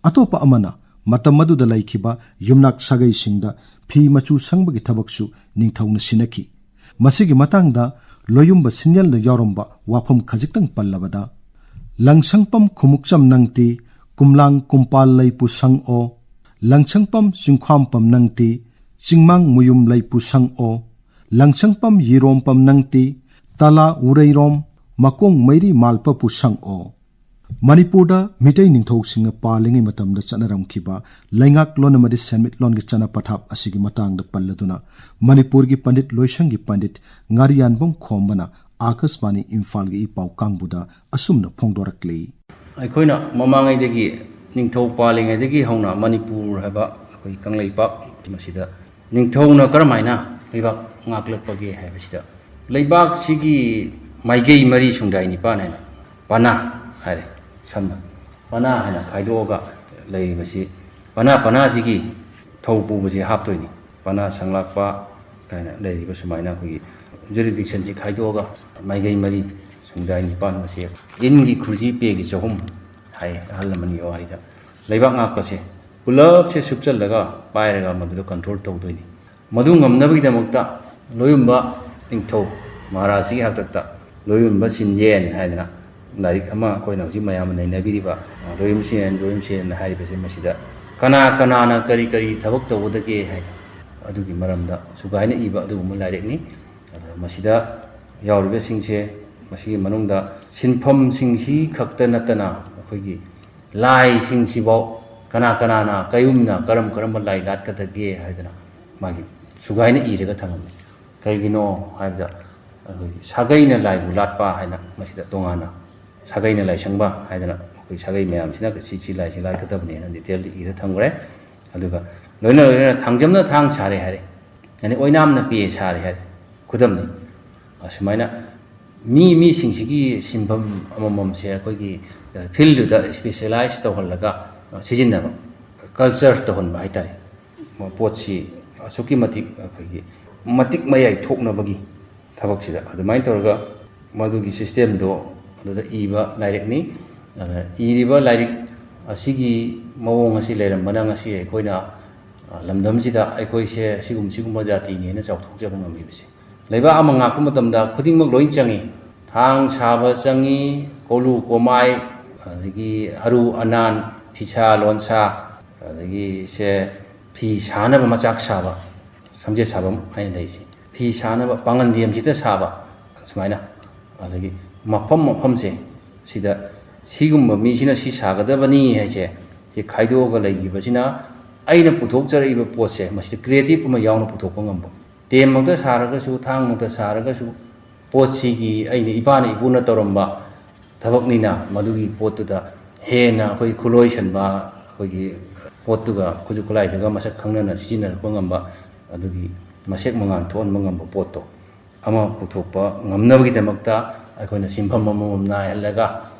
ꯑꯇꯣꯞꯄ ꯑꯃꯅ, ꯃꯇꯝ ꯑꯗꯨꯗ ꯂꯩꯈꯤꯕ ꯌꯨꯝꯅꯥꯛ ꯁꯥꯒꯩꯁꯤꯡꯗ ꯐꯤ ꯃꯆꯨ ꯁꯪꯕꯒꯤ ꯊꯕꯛꯁꯨ ꯅꯤꯡꯊꯧꯅ ꯁꯤꯟꯅꯈꯤ꯫ ꯃꯁꯤꯒꯤ ꯃꯇꯥꯡꯗ ꯂꯣꯌꯨꯝꯕ ꯁꯤꯟꯌꯦꯜꯗ ꯌꯥꯎꯔꯝꯕ ꯋꯥꯐꯝ ꯈꯖꯤꯛꯇꯪ ꯄꯜꯂꯕꯗ, ꯂꯪꯁꯪꯄꯝ ꯈꯨꯃꯨꯛꯆꯝ ꯅꯪꯇꯤ ꯀꯨꯝꯂꯥꯡ ꯀꯨꯝꯄꯥꯜ ꯂꯩꯄꯨ ꯁꯪꯑꯣ, ꯂꯪꯁꯪꯄꯝ ꯆꯤꯡꯈ꯭ꯋꯥꯝꯄꯝ ꯅꯪꯇꯤ ꯆꯤꯡꯃꯥꯡ ꯃꯨꯌꯨꯝ ꯂꯩꯄꯨ ꯁꯪꯑꯣ, ꯂꯪꯁꯪꯄꯝ ꯌꯤꯔꯣꯝꯄꯝ ꯅꯪꯇꯤ ꯇꯂꯥ ꯎꯔꯩꯔꯣꯝ ꯃꯀꯣꯡ ꯃꯩꯔꯤ ꯃꯥꯜꯄꯄꯨ ꯁꯪꯑꯣ꯫ ꯃꯅꯤꯄꯨꯔꯗ ꯃꯤꯇꯩ ꯅꯤꯡꯊꯧꯁꯤꯡꯅ ꯄꯥꯜꯂꯤꯉꯩ ꯃꯇꯝꯗ ꯆꯠꯅꯔꯝꯈꯤꯕ ꯂꯩꯉꯥꯛꯂꯣꯟ ꯑꯃꯗꯤ ꯁꯦꯟꯃꯤꯠꯂꯣꯟꯒꯤ ꯆꯠꯅ ꯄꯊꯥꯞ ꯑꯁꯤꯒꯤ ꯃꯇꯥꯡꯗ ꯄꯜꯂꯗꯨꯅ ꯃꯅꯤꯄꯨꯔꯒꯤ ꯄꯟꯗꯤꯠ ꯂꯣꯏꯁꯪꯒꯤ ꯄꯟꯗꯤꯠ ꯉꯥꯔꯤꯌꯥꯟꯕꯝ ꯈꯣꯝꯕꯅ ꯑꯥꯀꯥꯁꯕꯥꯅꯤ ꯏꯝꯐꯥꯜꯒꯤ ꯏ ꯄꯥꯎ ꯀꯥꯡꯕꯨꯗ ꯑꯁꯨꯝꯅ ꯐꯣꯡꯗꯣꯔꯛꯂꯤ꯫ ꯑꯩꯈꯣꯏꯅ ꯃꯃꯥꯡꯉꯩꯗꯒꯤ, ꯅꯤꯡꯊꯧ ꯄꯥꯜꯂꯤꯉꯩꯗꯒꯤ ꯍꯧꯅ ꯃꯅꯤꯄꯨꯔ ꯍꯥꯏꯕ ꯑꯩꯈꯣꯏ ꯀꯪꯂꯩꯄꯥꯛ ꯃꯁꯤꯗ ꯅꯤꯡꯊꯧꯅ ꯀꯔꯝꯍꯥꯏꯅ ꯂꯩꯕꯥꯛ ꯉꯥꯛꯂꯛꯄꯒꯦ ꯍꯥꯏꯕꯁꯤꯗ, ꯂꯩꯕꯥꯛꯁꯤꯒꯤ ꯃꯥꯏꯀꯩ ꯃꯔꯤ ꯁꯨꯡꯗꯥꯏ ꯅꯤꯄꯥꯟ ꯍꯥꯏꯅ ꯄꯅꯥ ꯍꯥꯏꯔꯦ꯫ ꯁꯝꯅ ꯄꯅꯥ ꯍꯥꯏꯅ ꯈꯥꯏꯗꯣꯛꯑꯒ ꯂꯩꯔꯤꯕꯁꯤ, ꯄꯅꯥ, ꯄꯅꯥꯁꯤꯒꯤ ꯊꯧ ꯄꯨꯕꯁꯦ ꯍꯥꯞꯇꯣꯏꯅꯤ꯫ ꯃꯅꯥ ꯁꯪꯂꯥꯛꯄ ꯀꯥꯏꯅ ꯂꯩꯔꯤꯕ ꯁꯨꯃꯥꯏꯅ ꯑꯩꯈꯣꯏꯒꯤ ꯖꯨꯔꯤꯗꯤꯛꯁꯟꯁꯤ ꯈꯥꯏꯗꯣꯛꯑꯒ ꯃꯥꯏꯀꯩ ꯃꯔꯤ, ꯁꯨꯡꯗꯥꯏ ꯅꯤꯄꯥꯟ ꯑꯁꯤ ꯏꯟꯒꯤ ꯈꯨꯔꯖꯤ ꯄꯦꯒꯤ ꯆꯍꯨꯝ ꯍꯥꯏ, ꯑꯍꯜ ꯂꯃꯟꯒꯤ ꯋꯥꯍꯩꯗ꯫ ꯂꯩꯕꯥꯛ ꯉꯥꯛꯄꯁꯦ ꯄꯨꯂꯞꯁꯦ ꯁꯨꯞꯆꯜꯂꯒ ꯄꯥꯏꯔꯒ ꯃꯗꯨꯗ ꯀꯟꯇ꯭ꯔꯣꯜ ꯇꯧꯗꯣꯏꯅꯤ꯫ ꯃꯗꯨ ꯉꯝꯅꯕꯒꯤꯗꯃꯛꯇ ꯂꯣꯏꯌꯨꯝꯕ ꯅꯤꯡꯊꯧ ꯃꯍꯥꯔꯥꯖꯁꯤꯒꯤ ꯍꯥꯛꯇꯛꯇ ꯂꯣꯏꯌꯨꯝꯕ ꯁꯤꯟꯖꯦꯟ ꯍꯥꯏꯗꯅ ꯂꯥꯏꯔꯤꯛ ꯑꯃ ꯑꯩꯈꯣꯏꯅ ꯍꯧꯖꯤꯛ ꯃꯌꯥꯝꯅ ꯅꯩꯅꯕꯤꯔꯤꯕ, ꯑ, ꯂꯣꯏꯌꯨꯝ ꯁꯤꯟꯖꯦꯟ, ꯂꯣꯏꯌꯨꯝ ꯁꯤꯟꯖꯦꯟ ꯍꯥꯏꯔꯤꯕꯁꯦ, ꯃꯁꯤꯗ ꯀꯅꯥ ꯀꯅꯥꯅ ꯀꯔꯤ ꯀꯔꯤ ꯊꯕꯛ ꯇꯧꯒꯗꯒꯦ ꯍꯥꯏꯗꯣ ꯑꯗꯨꯒꯤ ꯃꯔꯝꯗ ꯁꯨꯒꯥꯏꯅ ꯏꯕ ꯑꯗꯨꯒꯨꯝꯕ ꯂꯥꯏꯔꯤꯛꯅꯤ꯫ ꯑꯗꯨꯒ ꯃꯁꯤꯗ ꯌꯥꯎꯔꯤꯕꯁꯤꯡꯁꯦ, ꯃꯁꯤꯒꯤ ꯃꯅꯨꯡꯗ ꯁꯤꯟꯐꯝꯁꯤꯡꯁꯤ ꯈꯛꯇ ꯅꯠꯇꯅ ꯑꯩꯈꯣꯏꯒꯤ ꯂꯥꯏꯁꯤꯡꯁꯤꯐꯥꯎ ꯀꯅꯥ ꯀꯅꯥꯅ ꯀꯌꯨꯝꯅ ꯀꯔꯝ ꯀꯔꯝꯕ ꯂꯥꯏ ꯂꯥꯠꯀꯗꯒꯦ ꯍꯥꯏꯗꯅ ꯃꯥꯒꯤ ꯁꯨꯒꯥꯏꯅ ꯏꯔꯒ ꯊꯝꯃꯝꯃꯤ꯫ ꯀꯩꯒꯤꯅꯣ ꯍꯥꯏꯕꯗ ꯑꯩꯈꯣꯏꯒꯤ ꯁꯥꯒꯩꯅ ꯂꯥꯏꯕꯨ ꯂꯥꯠꯄ ꯍꯥꯏꯅ ꯃꯁꯤꯗ ꯇꯣꯉꯥꯟꯅ ꯁꯥꯒꯩꯅ ꯂꯥꯏꯁꯪꯕ ꯍꯥꯏꯗꯅ ꯑꯩꯈꯣꯏ ꯁꯥꯒꯩ ꯃꯌꯥꯝꯁꯤꯅ ꯁꯤ ꯁꯤ ꯂꯥꯏꯁꯤ ꯂꯥꯠꯀꯗꯕꯅꯦꯅ ꯗꯤꯇꯦꯜꯗ ꯏꯔ ꯊꯝꯈ꯭ꯔꯦ꯫ ꯑꯗꯨꯒ ꯂꯣꯏꯅ ꯂꯣꯏꯅꯅ ꯊꯥꯡꯖꯝꯅ ꯊꯥꯡ ꯁꯥꯔꯦ ꯍꯥꯏꯔꯦ, ꯑꯗꯩ ꯑꯣꯏꯅꯥꯝꯅ ꯄꯦ ꯁꯥꯔꯦ ꯍꯥꯏꯔꯦ, ꯈꯨꯗꯝꯅꯤ꯫ ꯑꯁꯨꯃꯥꯏꯅ ꯃꯤ ꯃꯤꯁꯤꯡꯁꯤꯒꯤ ꯁꯤꯟꯐꯝ ꯑꯃꯃꯝꯁꯦ ꯑꯩꯈꯣꯏꯒꯤ ꯐꯤꯜꯗꯨꯗ ꯏꯁꯄꯤꯁꯦꯂꯥꯏꯁ ꯇꯧꯍꯜꯂꯒ ꯁꯤꯖꯤꯟꯅꯕ, ꯀꯜꯆꯔ ꯇꯧꯍꯟꯕ ꯍꯥꯏꯇꯥꯔꯦ꯫ ꯄꯣꯠꯁꯤ ꯑꯁꯨꯛꯀꯤ ꯃꯇꯤꯛ ꯑꯩꯈꯣꯏꯒꯤ ꯃꯇꯤꯛ ꯃꯌꯥꯏ ꯊꯣꯛꯅꯕꯒꯤ ꯊꯕꯛꯁꯤꯗ ꯑꯗꯨꯃꯥꯏꯅ ꯇꯧꯔꯒ ꯃꯗꯨꯒꯤ ꯁꯤꯁꯇꯦꯝꯗꯣ ꯑꯗꯨꯗ ꯏꯕ ꯂꯥꯏꯔꯤꯛꯅꯤ꯫ ꯑꯗ ꯏꯔꯤꯕ ꯂꯥꯏꯔꯤꯛ ꯑꯁꯤꯒꯤ ꯃꯑꯣꯡ ꯑꯁꯤ ꯂꯩꯔꯝꯕꯅ ꯉꯁꯤ ꯑꯩꯈꯣꯏꯅ, ꯑ, ꯂꯝꯗꯝꯁꯤꯗ ꯑꯩꯈꯣꯏꯁꯦ ꯁꯤꯒꯨꯝ-, ꯁꯤꯒꯨꯝꯕ ꯖꯥꯇꯤꯅꯦꯅ ꯆꯥꯎꯊꯣꯛꯆꯕ ꯉꯝꯃꯤꯕꯁꯦ꯫ ꯂꯩꯕꯥꯛ ꯑꯃ ꯉꯥꯛꯄ ꯃꯇꯝꯗ ꯈꯨꯗꯤꯡꯃꯛ ꯂꯣꯏ ꯆꯪꯉꯤ꯫ ꯊꯥꯡ ꯁꯥꯕ ꯆꯪꯉꯤ, ꯀꯣꯂꯨ ꯀꯣꯃꯥꯏ, ꯑꯗꯒꯤ ꯑꯔꯨ ꯑꯅꯥꯟ, ꯐꯤꯁꯥ ꯂꯣꯟꯁꯥ, ꯑꯗꯒꯤ ꯁꯦ ꯐꯤ ꯁꯥꯅꯕ ꯃꯆꯥꯛ ꯁꯥꯕ, ꯁꯝꯖꯦꯠ ꯁꯥꯐꯝ ꯍꯥꯏꯅ ꯂꯩꯔꯤꯁꯦ꯫ ꯐꯤ ꯁꯥꯅꯕ ꯄꯥꯉꯟꯗꯦꯝꯁꯤꯗ ꯁꯥꯕ, ꯁꯨꯃꯥꯏꯅ꯫ ꯑꯗꯒꯤ ꯃꯐꯝ ꯃꯐꯝꯁꯦ ꯁꯤꯗ ꯁꯤꯒꯨꯝꯕ ꯃꯤꯁꯤꯅ ꯁꯤ ꯁꯥꯒꯗꯕꯅꯤ ꯍꯥꯏꯁꯦ, ꯁꯤ ꯈꯥꯏꯗꯣꯛꯑꯒ ꯂꯩꯈꯤꯕꯁꯤꯅ ꯑꯩꯅ ꯄꯨꯊꯣꯛꯆꯔꯛꯏꯕ ꯄꯣꯠꯁꯦ ꯃꯁꯤꯗ ꯀ꯭ꯔꯤꯌꯦꯇꯤꯞ ꯑꯃ ꯌꯥꯎꯅ ꯄꯨꯊꯣꯛꯄ ꯉꯝꯕ꯫ ꯇꯦꯝꯃꯛꯇ ꯁꯥꯔꯒꯁꯨ, ꯊꯥꯡꯃꯛꯇ ꯁꯥꯔꯒꯁꯨ, ꯄꯣꯠꯁꯤꯒꯤ ꯑꯩꯅ ꯏꯄꯥꯅ ꯏꯄꯨꯅ ꯇꯧꯔꯝꯕ ꯊꯕꯛꯅꯤꯅ ꯃꯗꯨꯒꯤ ꯄꯣꯠꯇꯨꯗ ꯍꯦꯟꯅ ꯑꯩꯈꯣꯏ ꯈꯨꯠꯂꯣꯏꯁꯟꯕ, ꯑꯩꯈꯣꯏꯒꯤ ꯄꯣꯠꯇꯨꯒ ꯈꯨꯠꯁꯨ ꯈꯨꯠꯂꯥꯏꯗꯨꯒ ꯃꯁꯛ ꯈꯪꯅꯅ ꯁꯤꯖꯤꯟꯅꯔꯛꯄ ꯉꯝꯕ, ꯑꯗꯨꯒꯤ ꯃꯁꯦꯛ ꯃꯉꯥꯜ ꯊꯣꯛꯍꯟꯕ ꯉꯝꯕ ꯄꯣꯠꯇꯣ ꯑꯃ ꯄꯨꯊꯣꯛꯄ ꯉꯝꯅꯕꯒꯤꯗꯃꯛꯇ ꯑꯩꯈꯣꯏꯅ ꯁꯤꯟꯐꯝ ꯑꯃꯃꯝ ꯅꯥꯏꯍꯜꯂꯒ,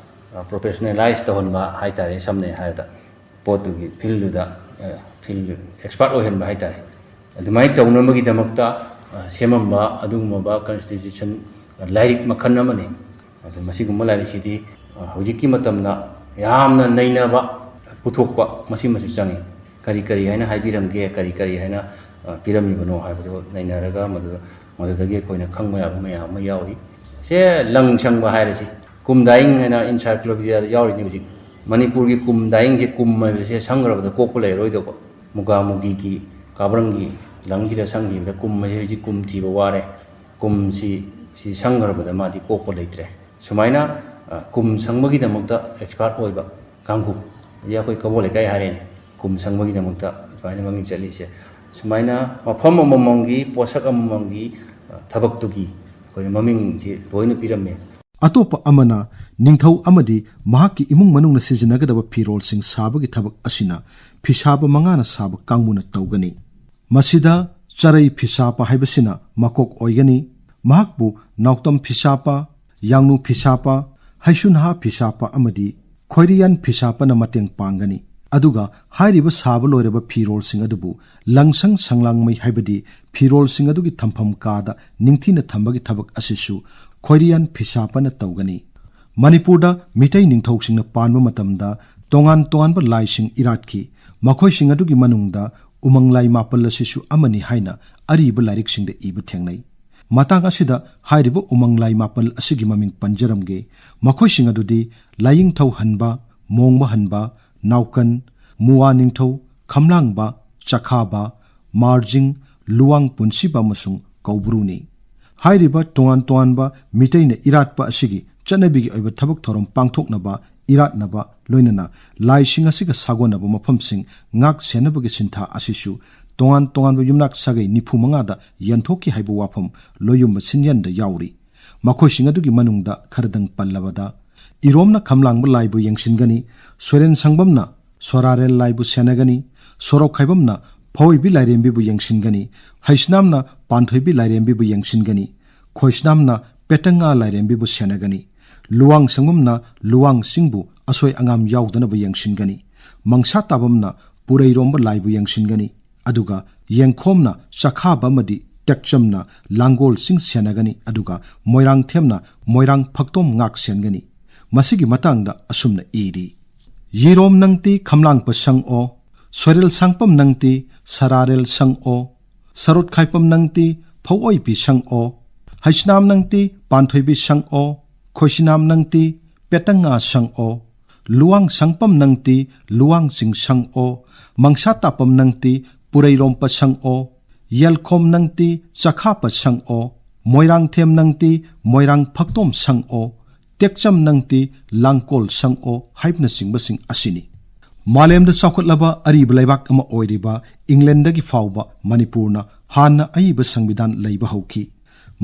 ꯑ, ꯄ꯭ꯔꯣꯐꯦꯁꯅꯦꯂꯥꯏꯁ ꯇꯧꯍꯟꯕ ꯍꯥꯏ ꯇꯥꯔꯦ, ꯁꯝꯅ ꯍꯥꯏꯔꯕꯗ꯫ ꯄꯣꯠꯇꯨꯒꯤ ꯐꯤꯜꯗꯨꯗ, ꯑ, ꯐꯤꯜ ꯑꯦꯛꯁꯄꯥꯔꯠ ꯑꯣꯏꯍꯟꯕ ꯍꯥꯏ ꯇꯥꯔꯦ꯫ ꯑꯗꯨꯃꯥꯏꯅ ꯇꯧꯅꯕꯒꯤꯗꯃꯛꯇ, ꯑ, ꯁꯦꯝꯃꯝꯕ ꯑꯗꯨꯒꯨꯝꯂꯕ ꯀꯟꯁꯇꯤꯇ꯭ꯌꯨꯁꯟ ꯂꯥꯏꯔꯤꯛ ꯃꯈꯜ ꯑꯃꯅꯤ꯫ ꯑꯗꯨ ꯃꯁꯤꯒꯨꯝꯕ ꯂꯥꯏꯔꯤꯛꯁꯤꯗꯤ, ꯑ, ꯍꯧꯖꯤꯛꯀꯤ ꯃꯇꯝꯗ ꯌꯥꯝꯅ ꯅꯩꯅꯕ ꯄꯨꯊꯣꯛꯄ ꯃꯁꯤꯃꯁꯨ ꯆꯪꯉꯤ꯫ ꯀꯔꯤ ꯀꯔꯤ ꯍꯥꯏꯅ ꯍꯥꯏꯕꯤꯔꯝꯒꯦ, ꯀꯔꯤ ꯀꯔꯤ ꯍꯥꯏꯅ, ꯑ, ꯄꯤꯔꯝꯃꯤꯕꯅꯣ ꯍꯥꯏꯕꯗꯨ ꯅꯩꯅꯔꯒ ꯃꯗꯨ, ꯃꯗꯨꯗꯒꯤ ꯑꯩꯈꯣꯏꯅ ꯈꯪꯕ ꯌꯥꯕ ꯃꯌꯥꯝ ꯑꯃ ꯌꯥꯎꯔꯤ꯫ ꯁꯦ ꯂꯪ ꯁꯪꯕ ꯍꯥꯏꯔꯁꯤ, ꯀꯨꯝ ꯗꯥꯏꯌꯤꯡ ꯍꯥꯏꯅ ꯏꯟꯁꯥꯏꯀ꯭ꯂꯣꯄꯤꯗꯤꯌꯥꯗ ꯌꯥꯎꯔꯤꯅꯤ ꯍꯧꯖꯤꯛ꯫ ꯃꯅꯤꯄꯨꯔꯒꯤ ꯀꯨꯝ ꯗꯥꯏꯌꯤꯡꯁꯦ, ꯀꯨꯝ ꯍꯥꯏꯕꯁꯦ ꯁꯪꯈ꯭ꯔꯕꯗ ꯀꯣꯛꯄ ꯂꯩꯔꯣꯏꯗꯧꯕ꯫ ꯃꯨꯒꯥ ꯃꯨꯒꯤꯒꯤ ꯀꯥꯕ꯭ꯔꯪꯒꯤ ꯂꯪꯁꯤꯗ ꯁꯪꯈꯤꯕꯗ ꯀꯨꯝ ꯑꯁꯤ ꯍꯧꯖꯤꯛ ꯀꯨꯝ ꯊꯤꯕ ꯋꯥꯔꯦ꯫ ꯀꯨꯝꯁꯤ, ꯁꯤ ꯁꯪꯈ꯭ꯔꯕꯗ ꯃꯥꯗꯤ ꯀꯣꯛꯄ ꯂꯩꯇ꯭ꯔꯦ꯫ ꯁꯨꯃꯥꯏꯅ, ꯑ, ꯀꯨꯝ ꯁꯪꯕꯒꯤꯗꯃꯛꯇ ꯑꯦꯛꯁꯄꯥꯔꯠ ꯑꯣꯏꯕ ꯀꯥꯡꯕꯨ, ꯍꯧꯖꯤꯛ ꯑꯩꯈꯣꯏ ꯀꯕꯣ ꯂꯩꯀꯥꯏ ꯍꯥꯏꯔꯦꯅꯦ, ꯀꯨꯝ ꯁꯪꯕꯒꯤꯗꯃꯛꯇ ꯑꯗꯨꯃꯥꯏꯅ ꯃꯃꯤꯡ ꯆꯠꯂꯤꯁꯦ꯫ ꯁꯨꯃꯥꯏꯅ ꯃꯐꯝ ꯑꯃꯃꯝꯒꯤ, ꯄꯣꯠꯁꯛ ꯑꯃꯃꯝꯒꯤ, ꯑ, ꯊꯕꯛꯇꯨꯒꯤ ꯑꯩꯈꯣꯏꯅ ꯃꯃꯤꯡꯁꯤ ꯂꯣꯏꯅ ꯄꯤꯔꯝꯃꯦ꯫ ꯑꯇꯣꯞꯄ ꯑꯃꯅ, ꯅꯤꯡꯊꯧ ꯑꯃꯗꯤ ꯃꯍꯥꯛꯀꯤ ꯏꯃꯨꯡ ꯃꯅꯨꯡꯅ ꯁꯤꯖꯤꯟꯅꯒꯗꯕ ꯐꯤꯔꯣꯜꯁꯤꯡ ꯁꯥꯕꯒꯤ ꯊꯕꯛ ꯑꯁꯤꯅ ꯐꯤꯁꯥꯕ ꯃꯉꯥꯅ ꯁꯥꯕ ꯀꯥꯡꯕꯨꯅ ꯇꯧꯒꯅꯤ꯫ ꯃꯁꯤꯗ ꯆꯔꯩ ꯐꯤꯁꯥꯄ ꯍꯥꯏꯕꯁꯤꯅ ꯃꯀꯣꯛ ꯑꯣꯏꯒꯅꯤ꯫ ꯃꯍꯥꯛꯄꯨ ꯅꯥꯎꯇꯝ ꯐꯤꯁꯥꯄ, ꯌꯥꯡꯅꯨ ꯐꯤꯁꯥꯄ, ꯍꯩꯁꯨꯟꯍꯥ ꯐꯤꯁꯥꯄ ꯑꯃꯗꯤ ꯈꯣꯏꯔꯤꯌꯥꯟ ꯐꯤꯁꯥꯄꯅ ꯃꯇꯦꯡ ꯄꯥꯡꯒꯅꯤ꯫ ꯑꯗꯨꯒ ꯍꯥꯏꯔꯤꯕ ꯁꯥꯕ ꯂꯣꯏꯔꯕ ꯐꯤꯔꯣꯜꯁꯤꯡ ꯑꯗꯨꯕꯨ ꯂꯪꯁꯪ ꯁꯪꯂꯥꯡꯃꯩ ꯍꯥꯏꯕꯗꯤ ꯐꯤꯔꯣꯜꯁꯤꯡ ꯑꯗꯨꯒꯤ ꯊꯝꯐꯝ ꯀꯥꯗ ꯅꯤꯡꯊꯤꯅ ꯊꯝꯕꯒꯤ ꯊꯕꯛ ꯑꯁꯤꯁꯨ ꯈꯣꯏꯔꯤꯌꯥꯟ ꯐꯤꯁꯥꯄꯅ ꯇꯧꯒꯅꯤ꯫ ꯃꯅꯤꯄꯨꯔꯗ ꯃꯤꯇꯩ ꯅꯤꯡꯊꯧꯁꯤꯡꯅ ꯄꯥꯟꯕ ꯃꯇꯝꯗ ꯇꯣꯉꯥꯟ ꯇꯣꯉꯥꯟꯕ ꯂꯥꯏꯁꯤꯡ ꯏꯔꯥꯠꯈꯤ꯫ ꯃꯈꯣꯏꯁꯤꯡ ꯑꯗꯨꯒꯤ ꯃꯅꯨꯡꯗ ꯎꯃꯪ ꯂꯥꯏ ꯃꯥꯄꯜ ꯑꯁꯤꯁꯨ ꯑꯃꯅꯤ ꯍꯥꯏꯅ ꯑꯔꯤꯕ ꯂꯥꯏꯔꯤꯛꯁꯤꯡꯗ ꯏꯕ ꯊꯦꯡꯅꯩ꯫ ꯃꯇꯥꯡ ꯑꯁꯤꯗ ꯍꯥꯏꯔꯤꯕ ꯎꯃꯪ ꯂꯥꯏ ꯃꯥꯄꯜ ꯑꯁꯤꯒꯤ ꯃꯃꯤꯡ ꯄꯟꯖꯔꯝꯒꯦ꯫ ꯃꯈꯣꯏꯁꯤꯡ ꯑꯗꯨꯗꯤ ꯂꯥꯏꯌꯤꯡꯊꯧ ꯍꯟꯕ, ꯃꯣꯡꯕ ꯍꯟꯕ, ꯅꯥꯎꯀꯟ, ꯃꯨꯋꯥ ꯅꯤꯡꯊꯧ, ꯈꯝꯂꯥꯡꯕ, ꯆꯈꯥꯕ, ꯃꯥꯔꯖꯤꯡ, ꯂꯨꯋꯥꯡ ꯄꯨꯟꯁꯤꯕ ꯑꯃꯁꯨꯡ ꯀꯧꯕ꯭ꯔꯨꯅꯤ꯫ ꯍꯥꯏꯔꯤꯕ ꯇꯣꯉꯥꯟ ꯇꯣꯉꯥꯟꯕ ꯃꯤꯇꯩꯅ ꯏꯔꯥꯠꯄ ꯑꯁꯤꯒꯤ ꯆꯠꯅꯕꯤꯒꯤ ꯑꯣꯏꯕ ꯊꯕꯛ ꯊꯧꯔꯝ ꯄꯥꯡꯊꯣꯛꯅꯕ, ꯏꯔꯥꯠꯅꯕ, ꯂꯣꯏꯅꯅ ꯂꯥꯏꯁꯤꯡ ꯑꯁꯤꯒ ꯁꯥꯒꯣꯟꯅꯕ ꯃꯐꯝꯁꯤꯡ ꯉꯥꯛ ꯁꯦꯟꯅꯕꯒꯤ ꯁꯤꯟꯊꯥ ꯑꯁꯤꯁꯨ ꯇꯣꯉꯥꯟ ꯇꯣꯉꯥꯟꯕ ꯌꯨꯝꯅꯥꯛ ꯁꯥꯒꯩ ꯅꯤꯐꯨ ꯃꯉꯥꯗ ꯌꯦꯟꯊꯣꯛꯈꯤ ꯍꯥꯏꯕ ꯋꯥꯐꯝ ꯂꯣꯌꯨꯝꯕ ꯁꯤꯟꯌꯟꯗ ꯌꯥꯎꯔꯤ꯫ ꯃꯈꯣꯏꯁꯤꯡ ꯑꯗꯨꯒꯤ ꯃꯅꯨꯡꯗ ꯈꯔꯗꯪ ꯄꯜꯂꯕꯗ, ꯏꯔꯣꯝꯅ ꯈꯝꯂꯥꯡꯕ ꯂꯥꯏꯕꯨ ꯌꯦꯡꯁꯤꯟꯒꯅꯤ, ꯁꯣꯔꯦꯟ ꯁꯪꯕꯝꯅ ꯁꯣꯔꯥꯔꯦꯜ ꯂꯥꯏꯕꯨ ꯁꯦꯟꯅꯒꯅꯤ, ꯁꯣꯔꯣꯛ ꯈꯥꯏꯕꯝꯅ ꯐꯧꯏꯕꯤ ꯂꯥꯏꯔꯦꯝꯕꯤꯕꯨ ꯌꯦꯡꯁꯤꯟꯒꯅꯤ, ꯍꯩꯁꯅꯥꯝꯅ ꯄꯥꯟꯊꯣꯏꯕꯤ ꯂꯥꯏꯔꯦꯝꯕꯤꯕꯨ ꯌꯦꯡꯁꯤꯟꯒꯅꯤ, ꯈꯣꯏꯁꯅꯥꯝꯅ ꯄꯦꯇꯪꯉꯥ ꯂꯥꯏꯔꯦꯝꯕꯤꯕꯨ ꯁꯦꯟꯅꯒꯅꯤ, ꯂꯨꯋꯥꯡ ꯁꯪꯕꯝꯅ ꯂꯨꯋꯥꯡꯁꯤꯡꯕꯨ ꯑꯁꯣꯏ ꯑꯉꯥꯝ ꯌꯥꯎꯗꯅꯕ ꯌꯦꯡꯁꯤꯟꯒꯅꯤ, ꯃꯪꯁꯥ ꯇꯥꯕꯝꯅ ꯄꯨꯔꯩꯔꯣꯝꯕ ꯂꯥꯏꯕꯨ ꯌꯦꯡꯁꯤꯟꯒꯅꯤ, ꯑꯗꯨꯒ ꯌꯦꯡꯈꯣꯝꯅ ꯆꯈꯥꯕ ꯑꯃꯗꯤ ꯇꯦꯛꯆꯝꯅ ꯂꯥꯡꯒꯣꯜꯁꯤꯡ ꯁꯦꯟꯅꯒꯅꯤ, ꯑꯗꯨꯒ ꯃꯣꯏꯔꯥꯡꯊꯦꯝꯅ ꯃꯣꯏꯔꯥꯡ ꯐꯛꯇꯣꯝ ꯉꯥꯛ ꯁꯦꯟꯒꯅꯤ꯫ ꯃꯁꯤꯒꯤ ꯃꯇꯥꯡꯗ ꯑꯁꯨꯝꯅ ꯏꯔꯤ: ꯌꯤꯔꯣꯝ ꯅꯪꯇꯤ ꯈꯝꯂꯥꯡꯄ ꯁꯪꯑꯣ, ꯁꯣꯏꯔꯦꯜ ꯁꯥꯡꯄꯝ ꯅꯪꯇꯤ ꯁꯔꯥꯔꯦꯜ ꯁꯪꯑꯣ, ꯁꯔꯨꯠ ꯈꯥꯏꯄꯝ ꯅꯪꯇꯤ ꯐꯧꯑꯣꯏꯕꯤ ꯁꯪꯑꯣ, ꯍꯩꯁꯅꯥꯝ ꯅꯪꯇꯤ ꯄꯥꯟꯊꯣꯏꯕꯤ ꯁꯪꯑꯣ, ꯈꯣꯏꯁꯤꯅꯥꯝ ꯅꯪꯇꯤ ꯄꯦꯇꯪꯉꯥ ꯁꯪꯑꯣ, ꯂꯨꯋꯥꯡ ꯁꯪꯄꯝ ꯅꯪꯇꯤ ꯂꯨꯋꯥꯡ ꯆꯤꯡ ꯁꯪꯑꯣ, ꯃꯪꯁꯥ ꯇꯥꯄꯝ ꯅꯪꯇꯤ ꯄꯨꯔꯩꯔꯣꯝꯄ ꯁꯪꯑꯣ, ꯌꯦꯜꯈꯣꯝ ꯅꯪꯇꯤ ꯆꯈꯥꯄ ꯁꯪꯑꯣ, ꯃꯣꯏꯔꯥꯡꯊꯦꯝ ꯅꯪꯇꯤ ꯃꯣꯏꯔꯥꯡ ꯐꯛꯇꯣꯝ ꯁꯪꯑꯣ, ꯇꯦꯛꯆꯝ ꯅꯪꯇꯤ ꯂꯥꯡꯀꯣꯜ ꯁꯪꯑꯣ ꯍꯥꯏꯕꯅꯆꯤꯡꯕꯁꯤꯡ ꯑꯁꯤꯅꯤ꯫ ꯃꯥꯂꯦꯝꯗ ꯆꯥꯎꯈꯠꯂꯕ ꯑꯔꯤꯕ ꯂꯩꯕꯥꯛ ꯑꯃ ꯑꯣꯏꯔꯤꯕ ꯏꯪꯂꯦꯟꯗꯒꯤ ꯐꯥꯎꯕ ꯃꯅꯤꯄꯨꯔꯅ ꯍꯥꯟꯅ ꯑꯏꯕ ꯁꯪꯕꯤꯙꯥꯟ ꯂꯩꯕ ꯍꯧꯈꯤ꯫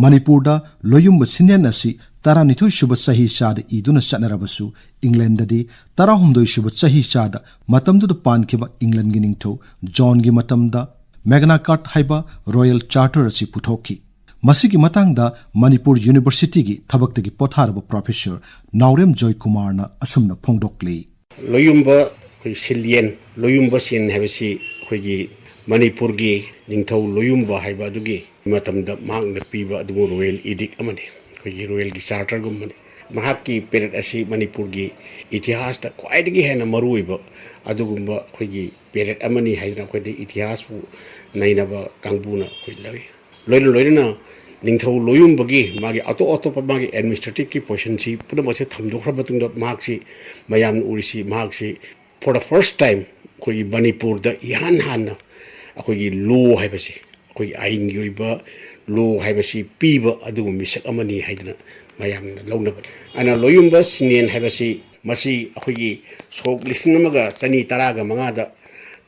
ꯃꯅꯤꯄꯨꯔꯗ ꯂꯣꯌꯨꯝꯕ ꯁꯤꯟꯌꯦꯟ ꯑꯁꯤ ꯇꯔꯥꯅꯤꯊꯣꯏ ꯁꯨꯕ ꯆꯍꯤ ꯆꯥꯗ ꯏꯗꯨꯅ ꯆꯠꯅꯔꯕꯁꯨ, ꯏꯪꯂꯦꯟꯗꯗꯤ ꯇꯔꯥꯍꯨꯝꯗꯣꯏ ꯁꯨꯕ ꯆꯍꯤ ꯆꯥꯗ ꯃꯇꯝꯗꯨꯗ ꯄꯥꯟꯈꯤꯕ ꯏꯪꯂꯦꯟꯒꯤ ꯅꯤꯡꯊꯧ ꯖꯣꯟꯒꯤ ꯃꯇꯝꯗ ꯃꯦꯒꯅꯥ ꯀꯥꯔꯠ ꯍꯥꯏꯕ ꯔꯣꯌꯦꯜ ꯆꯥꯔꯇꯔ ꯑꯁꯤ ꯄꯨꯊꯣꯛꯈꯤ꯫ ꯃꯁꯤꯒꯤ ꯃꯇꯥꯡꯗ ꯃꯅꯤꯄꯨꯔ ꯌꯨꯅꯤꯚꯔꯁꯤꯇꯤꯒꯤ ꯊꯕꯛꯇꯒꯤ ꯄꯣꯊꯥꯔꯕ ꯄ꯭ꯔꯣꯐꯦꯁꯔ ꯅꯥꯎꯔꯦꯝ ꯖꯣꯏꯀꯨꯃꯥꯔꯅ ꯑꯁꯨꯝꯅ ꯐꯣꯡꯗꯣꯛꯂꯤ꯫ ꯂꯣꯌꯨꯝꯕ, ꯑꯩꯈꯣꯏ ꯁꯤꯜꯌꯦꯟ, ꯂꯣꯌꯨꯝꯕ ꯁꯤꯟ ꯍꯥꯏꯕꯁꯤ ꯑꯩꯈꯣꯏꯒꯤ ꯃꯅꯤꯄꯨꯔꯒꯤ ꯅꯤꯡꯊꯧ ꯂꯣꯌꯨꯝꯕ ꯍꯥꯏꯕ ꯑꯗꯨꯒꯤ ꯃꯇꯝꯗ ꯃꯍꯥꯛꯅ ꯄꯤꯕ ꯑꯗꯨꯒꯨꯝꯕ ꯔꯣꯌꯦꯜ ꯏꯗꯤꯛ ꯑꯃꯅꯤ, ꯑꯩꯈꯣꯏꯒꯤ ꯔꯣꯌꯦꯜꯒꯤ ꯆꯥꯔꯇꯔꯒꯨꯝꯕꯅꯤ꯫ ꯃꯍꯥꯛꯀꯤ ꯄꯦꯔꯦꯠ ꯑꯁꯤ ꯃꯅꯤꯄꯨꯔꯒꯤ ꯏꯇꯤꯍꯥꯁꯇ ꯈ꯭ꯋꯥꯏꯗꯒꯤ ꯍꯦꯟꯅ ꯃꯔꯨꯑꯣꯏꯕ ꯑꯗꯨꯒꯨꯝꯕ ꯑꯩꯈꯣꯏꯒꯤ ꯄꯦꯔꯦꯠ ꯑꯃꯅꯤ ꯍꯥꯏꯗꯅ ꯑꯩꯈꯣꯏꯗ ꯏꯇꯤꯍꯥꯁꯄꯨ ꯅꯩꯅꯕ ꯀꯥꯡꯕꯨꯅ ꯑꯩꯈꯣꯏ ꯂꯧꯏ꯫ ꯂꯣꯏꯅ ꯂꯣꯏꯅꯅ ꯅꯤꯡꯊꯧ ꯂꯣꯌꯨꯝꯕꯒꯤ ꯃꯥꯒꯤ ꯑꯇꯣꯞ ꯑꯇꯣꯞꯄ ꯃꯥꯒꯤ ꯑꯦꯗꯃꯤꯅꯤꯁꯇ꯭ꯔꯦꯇꯤꯞꯀꯤ ꯄꯣꯖꯤꯁꯟꯁꯤ ꯄꯨꯝꯅꯃꯛꯁꯦ ꯊꯝꯗꯣꯛꯈ꯭ꯔ ꯃꯇꯨꯡꯗ, ꯃꯍꯥꯛꯁꯤ ꯃꯌꯥꯝꯅ ꯎꯔꯤꯁꯤ, ꯃꯍꯥꯛꯁꯤ for the first time ꯑꯩꯈꯣꯏꯒꯤ ꯃꯅꯤꯄꯨꯔꯗ ꯏꯍꯥꯟ ꯍꯥꯟꯅ ꯑꯩꯈꯣꯏꯒꯤ ꯂꯣ ꯍꯥꯏꯕꯁꯤ, ꯑꯩꯈꯣꯏꯒꯤ ꯑꯥꯏꯟꯒꯤ ꯑꯣꯏꯕ ꯂꯣ ꯍꯥꯏꯕꯁꯤ ꯄꯤꯕ ꯑꯗꯨꯒꯨꯝꯕ ꯃꯤꯁꯛ ꯑꯃꯅꯤ ꯍꯥꯏꯗꯅ ꯃꯌꯥꯝꯅ ꯂꯧꯅꯕꯅꯤ꯫ ꯑꯗꯨꯅ ꯂꯣꯌꯨꯝꯕ ꯁꯤꯡꯉꯦꯟ ꯍꯥꯏꯕꯁꯤ, ꯃꯁꯤ ꯑꯩꯈꯣꯏꯒꯤ ꯁꯣꯛ ꯂꯤꯁꯤꯡ ꯑꯃꯒ ꯆꯅꯤ ꯇꯔꯥꯒ ꯃꯉꯥꯗ,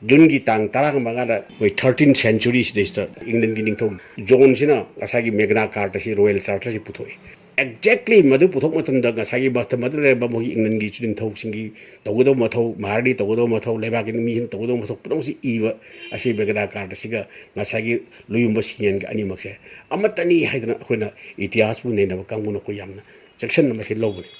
ꯖꯨꯟꯒꯤ ꯇꯥꯡ ꯇꯔꯥꯒ ꯃꯉꯥꯗ ꯑꯩꯈꯣꯏ ꯊꯥꯔꯇꯤꯟ ꯁꯦꯟꯆꯨꯔꯤꯁꯤꯗꯩꯁꯤꯗ ꯏꯪꯂꯦꯟꯒꯤ ꯅꯤꯡꯊꯧ ꯖꯣꯟꯁꯤꯅ ꯉꯁꯥꯏꯒꯤ ꯃꯦꯒꯅꯥ ꯀꯥꯔꯇ ꯑꯁꯤ, ꯔꯣꯌꯦꯜ ꯆꯥꯔꯇꯔꯁꯤ ꯄꯨꯊꯣꯛꯏ꯫ ꯑꯦꯛꯖꯦꯛꯂꯤ ꯃꯗꯨ ꯄꯨꯊꯣꯛꯄ ꯃꯇꯝꯗ ꯉꯁꯥꯏꯒꯤ ꯃꯇꯝ ꯑꯗꯨꯗ ꯂꯩꯔꯝꯕ ꯃꯣꯏꯒꯤ ꯏꯪꯂꯦꯟꯒꯤ ꯅꯤꯡꯊꯧꯁꯤꯡꯒꯤ ꯇꯧꯒꯗꯧꯕ ꯃꯊꯧ, ꯃꯍꯥꯔꯥꯅꯤ ꯇꯧꯒꯗꯧꯕ ꯃꯊꯧ, ꯂꯩꯕꯥꯛꯀꯤ ꯃꯤꯁꯤꯡꯅ ꯇꯧꯒꯗꯧꯕ ꯃꯊꯧ ꯄꯨꯝꯅꯃꯛꯁꯤ ꯏꯕ ꯑꯁꯤ ꯃꯦꯒꯅꯥ ꯀꯥꯔꯇ ꯑꯁꯤꯒ ꯉꯁꯥꯏꯒꯤ ꯂꯣꯌꯨꯝꯕ ꯁꯤꯡꯉꯦꯟꯒ ꯑꯅꯤꯃꯛꯁꯦ ꯑꯃꯠꯇꯅꯤ ꯍꯥꯏꯗꯅ ꯑꯩꯈꯣꯏꯅ ꯏꯇꯤꯍꯥꯁꯄꯨ ꯅꯩꯅꯕ ꯀꯥꯡꯕꯨꯅ ꯑꯩꯈꯣꯏ ꯌꯥꯝꯅ ꯆꯦꯛꯁꯤꯟꯅ ꯃꯁꯤ ꯂꯧꯕꯅꯤ꯫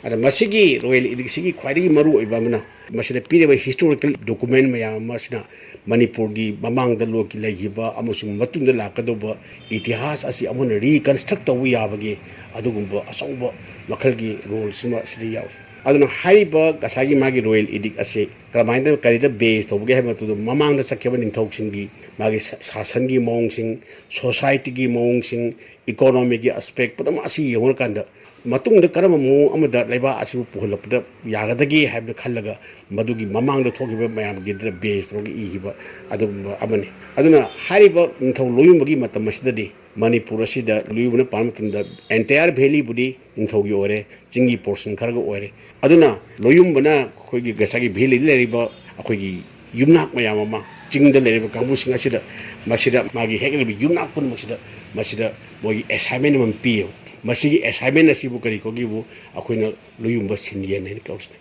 ꯑꯗ ꯃꯁꯤꯒꯤ ꯔꯣꯌꯦꯜ ꯏꯗꯤꯛꯁꯤꯒꯤ ꯈ꯭ꯋꯥꯏꯗꯒꯤ ꯃꯔꯨꯑꯣꯏꯕ ꯑꯃꯅ, ꯃꯁꯤꯗ ꯄꯤꯔꯤꯕ ꯍꯤꯁꯇꯣꯔꯤꯀꯦꯜ ꯗꯣꯀꯨꯃꯦꯟ ꯃꯌꯥꯝ ꯑꯃꯁꯤꯅ ꯃꯅꯤꯄꯨꯔꯒꯤ ꯃꯃꯥꯡꯗ ꯂꯣꯛ-, ꯂꯩꯈꯤꯕ ꯑꯃꯁꯨꯡ ꯃꯇꯨꯡꯗ ꯂꯥꯛꯀꯗꯧꯕ ꯏꯇꯤꯍꯥꯁ ꯑꯁꯤ ꯑꯃꯨꯛ ꯍꯟꯅ ꯔꯤꯀꯟꯁꯇ꯭ꯔꯛ ꯇꯧꯕ ꯌꯥꯕꯒꯤ ꯑꯗꯨꯒꯨꯝꯕ ꯑꯆꯧꯕ ꯃꯈꯜꯒꯤ ꯔꯣꯜꯁꯤꯃ ꯁꯤꯗ ꯌꯥꯎꯏ꯫ ꯑꯗꯨꯅ ꯍꯥꯏꯔꯤꯕ ꯉꯁꯥꯏꯒꯤ ꯃꯥꯒꯤ ꯔꯣꯌꯦꯜ ꯏꯗꯤꯛ ꯑꯁꯤ ꯀꯔꯝꯍꯥꯏꯅ, ꯀꯔꯤꯗ ꯕꯦꯖ ꯇꯧꯕꯒꯦ ꯍꯥꯏꯕ ꯃꯇꯝꯗ, ꯃꯃꯥꯡꯗ ꯆꯠꯈꯤꯕ ꯅꯤꯡꯊꯧꯁꯤꯡꯒꯤ ꯃꯥꯒꯤ ꯁꯥ-, ꯁꯥꯁꯟꯒꯤ ꯃꯑꯣꯡꯁꯤꯡ, ꯁꯣꯁꯥꯏꯇꯤꯒꯤ ꯃꯑꯣꯡꯁꯤꯡ, ꯏꯀꯣꯅꯣꯃꯤꯒꯤ ꯑꯦꯁꯄꯦꯛ ꯄꯨꯝꯅꯃꯛ ꯑꯁꯤ ꯌꯦꯡꯉꯨꯔꯀꯥꯟꯗ, ꯃꯇꯨꯡꯗ ꯀꯔꯝꯕ ꯃꯑꯣꯡ ꯑꯃꯗ ꯂꯩꯕꯥꯛ ꯑꯁꯤꯕꯨ ꯄꯨꯍꯜꯂꯛꯄꯗ ꯌꯥꯒꯗꯒꯦ ꯍꯥꯏꯕꯗ ꯈꯜꯂꯒ, ꯃꯗꯨꯒꯤ ꯃꯃꯥꯡꯗ ꯊꯣꯛꯈꯤꯕ ꯃꯌꯥꯝꯒꯤꯗ ꯕꯦꯖ ꯇꯧꯔꯒ ꯏꯈꯤꯕ ꯑꯗꯨꯒꯨꯝꯕ ꯑꯃꯅꯤ꯫ ꯑꯗꯨꯅ ꯍꯥꯏꯔꯤꯕ ꯅꯤꯡꯊꯧ ꯂꯣꯌꯨꯝꯕꯒꯤ ꯃꯇꯝ ꯑꯁꯤꯗꯗꯤ ꯃꯅꯤꯄꯨꯔ ꯑꯁꯤꯗ ꯂꯣꯌꯨꯝꯕꯅ ꯄꯥꯟꯕ ꯃꯇꯝꯗ entire valley ꯕꯨꯗꯤ ꯅꯤꯡꯊꯧꯒꯤ ꯑꯣꯏꯔꯦ, ꯆꯤꯡꯒꯤ portion ꯈꯔꯒ ꯑꯣꯏꯔꯦ꯫ ꯑꯗꯨꯅ ꯂꯣꯌꯨꯝꯕꯅ ꯑꯩꯈꯣꯏꯒꯤ ꯉꯁꯥꯏꯒꯤ valley ꯗ ꯂꯩꯔꯤꯕ ꯑꯩꯈꯣꯏꯒꯤ ꯌꯨꯝꯅꯥꯛ ꯃꯌꯥꯝ ꯑꯃ, ꯆꯤꯡꯗ ꯂꯩꯔꯤꯕ ꯀꯥꯡꯕꯨꯁꯤꯡ ꯑꯁꯤꯗ, ꯃꯁꯤꯗ ꯃꯥꯒꯤ ꯍꯦꯛ ꯂꯩꯔꯤꯕ ꯌꯨꯝꯅꯥꯛ ꯄꯨꯝꯅꯃꯛꯁꯤꯗ, ꯃꯁꯤꯗ ꯃꯣꯏꯒꯤ assignment ꯑꯃ ꯄꯤꯌꯦꯕ꯫ ꯃꯁꯤꯒꯤ assignment ꯑꯁꯤꯕꯨ ꯀꯔꯤ ꯀꯧꯒꯦꯕꯨ, ꯑꯩꯈꯣꯏꯅ ꯂꯣꯌꯨꯝꯕ ꯁꯤꯟꯌꯦꯟ ꯍꯥꯏꯅ ꯀꯧꯁꯤꯅꯦ꯫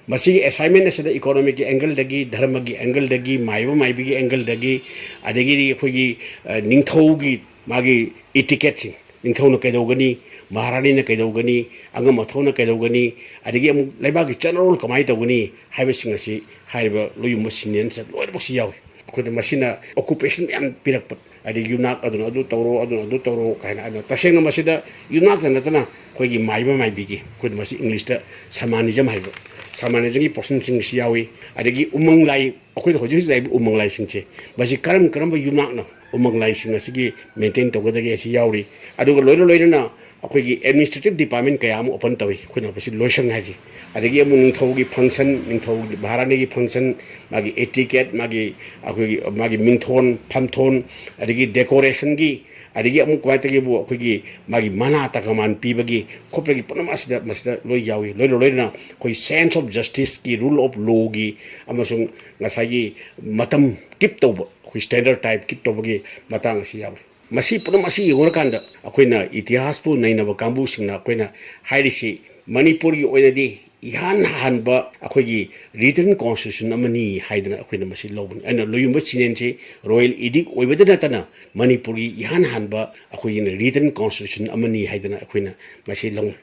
ꯃꯁꯤꯒꯤ assignment ꯑꯁꯤꯗ economic ꯒꯤ angle ꯗꯒꯤ, ꯙꯔꯃꯒꯤ angle ꯗꯒꯤ, ꯃꯥꯏꯕ ꯃꯥꯏꯕꯤꯒꯤ angle ꯗꯒꯤ, ꯑꯗꯒꯤꯗꯤ ꯑꯩꯈꯣꯏꯒꯤ, ꯑ, ꯅꯤꯡꯊꯧꯒꯤ ꯃꯥꯒꯤ etiquette ꯁꯤꯡ, ꯅꯤꯡꯊꯧꯅ ꯀꯩꯗꯧꯒꯅꯤ, ꯃꯍꯥꯔꯥꯅꯤꯅ ꯀꯩꯗꯧꯒꯅꯤ, ꯑꯉꯝ ꯑꯊꯧꯅ ꯀꯩꯗꯧꯒꯅꯤ, ꯑꯗꯒꯤ ꯑꯃꯨꯛ ꯂꯩꯕꯥꯛꯀꯤ ꯆꯠꯅꯔꯣꯜ ꯀꯃꯥꯏꯅ ꯇꯧꯒꯅꯤ ꯍꯥꯏꯕꯁꯤꯡ ꯑꯁꯤ ꯍꯥꯏꯔꯤꯕ ꯂꯣꯌꯨꯝꯕ ꯁꯤꯟꯌꯦꯟꯁꯤꯗ ꯂꯣꯏꯅꯃꯛꯁꯤ ꯌꯥꯎꯏ꯫ ꯑꯩꯈꯣꯏꯗ ꯃꯁꯤꯅ occupation ꯃꯌꯥꯝ ꯄꯤꯔꯛꯄ, ꯍꯥꯏꯗꯤ ꯌꯨꯝꯅꯥꯛ ꯑꯗꯨꯅ ꯑꯗꯨ ꯇꯧꯔꯣ, ꯑꯗꯨꯅ ꯑꯗꯨ ꯇꯧꯔꯣ ꯀꯥꯏꯅ꯫ ꯑꯗꯨꯅ ꯇꯁꯦꯡꯅ ꯃꯁꯤꯗ ꯌꯨꯝꯅꯥꯛꯇ ꯅꯠꯇꯅ ꯑꯩꯈꯣꯏꯒꯤ ꯃꯥꯏꯕ ꯃꯥꯏꯕꯤꯒꯤ, ꯑꯩꯈꯣꯏꯅ ꯃꯁꯤ English ꯇ shamanism ꯍꯥꯏꯕ, shamanism ꯒꯤ portion ꯁꯤꯡꯁꯤ ꯌꯥꯎꯏ꯫ ꯑꯗꯒꯤ ꯎꯃꯪ ꯂꯥꯏ, ꯑꯩꯈꯣꯏꯅ ꯍꯧꯖꯤꯛ ꯍꯧꯖꯤꯛ ꯂꯩꯔꯤꯕ ꯎꯃꯪ ꯂꯥꯏꯁꯤꯡꯁꯦ, ꯃꯁꯤ ꯀꯔꯝ ꯀꯔꯝꯕ ꯌꯨꯝꯅꯥꯛꯅ ꯎꯃꯪ ꯂꯥꯏꯁꯤꯡ ꯑꯁꯤꯒꯤ maintain ꯇꯧꯒꯗꯒꯦ ꯑꯁꯤ ꯌꯥꯎꯔꯤ꯫ ꯑꯗꯨꯒ ꯂꯣꯏꯅ ꯂꯣꯏꯅꯅ ꯑꯩꯈꯣꯏꯒꯤ administrative department ꯀꯌꯥ ꯑꯃ open ꯇꯧꯏ, ꯑꯩꯈꯣꯏꯅ ꯃꯁꯤ ꯂꯣꯏꯁꯪ ꯍꯥꯏꯁꯦ꯫ ꯑꯗꯒꯤ ꯑꯃꯨꯛ ꯅꯤꯡꯊꯧꯒꯤ function, ꯅꯤꯡꯊꯧ ꯃꯍꯥꯔꯥꯅꯤꯒꯤ function, ꯃꯥꯒꯤ etiquette, ꯃꯥꯒꯤ, ꯑꯩꯈꯣꯏꯒꯤ, ꯃꯥꯒꯤ ꯃꯤꯡꯊꯣꯟ, ꯐꯝꯊꯣꯟ, ꯑꯗꯒꯤ decoration ꯒꯤ, ꯑꯗꯒꯤ ꯑꯃꯨꯛ ꯀꯃꯥꯏꯅ ꯇꯧꯒꯦꯕꯨ, ꯑꯩꯈꯣꯏꯒꯤ ꯃꯥꯒꯤ ꯃꯅꯥ ꯇꯀꯃꯥꯟ ꯄꯤꯕꯒꯤ ꯈꯣꯠꯄꯒꯤ ꯄꯨꯝꯅꯃꯛ ꯑꯁꯤꯗ, ꯃꯁꯤꯗ ꯂꯣꯏ ꯌꯥꯎꯏ꯫ ꯂꯣꯏꯅ ꯂꯣꯏꯅꯅ ꯑꯩꯈꯣꯏ sense of justice ꯀꯤ, rule of law ꯒꯤ, ꯑꯃꯁꯨꯡ ꯉꯁꯥꯏꯒꯤ ꯃꯇꯝ keep ꯇꯧꯕ, ꯑꯩꯈꯣꯏ standard time keep ꯇꯧꯕꯒꯤ ꯃꯇꯥꯡ ꯑꯁꯤ ꯌꯥꯎꯏ꯫ ꯃꯁꯤ ꯄꯨꯝꯅꯃꯛ ꯑꯁꯤ ꯌꯦꯡꯉꯨꯔꯀꯥꯟꯗ, ꯑꯩꯈꯣꯏꯅ ꯏꯇꯤꯍꯥꯁꯄꯨ ꯅꯩꯅꯕ ꯀꯥꯡꯕꯨꯁꯤꯡꯅ ꯑꯩꯈꯣꯏꯅ ꯍꯥꯏꯔꯤꯁꯤ, ꯃꯅꯤꯄꯨꯔꯒꯤ ꯑꯣꯏꯅꯗꯤ ꯏꯍꯥꯟ ꯍꯥꯟꯕ ꯑꯩꯈꯣꯏꯒꯤ written constitution ꯑꯃꯅꯤ ꯍꯥꯏꯗꯅ ꯑꯩꯈꯣꯏꯅ ꯃꯁꯤ ꯂꯧꯕꯅꯤ꯫ ꯑꯩꯅ ꯂꯣꯌꯨꯝꯕ ꯁꯤꯟꯌꯦꯟꯁꯤ royal edict ꯑꯣꯏꯕꯗ ꯅꯠꯇꯅ ꯃꯅꯤꯄꯨꯔꯒꯤ ꯏꯍꯥꯟ ꯍꯥꯟꯕ ꯑꯩꯈꯣꯏꯒꯤꯅ written constitution ꯑꯃꯅꯤ ꯍꯥꯏꯗꯅ ꯑꯩꯈꯣꯏꯅ ꯃꯁꯤ ꯂꯧꯅꯩ꯫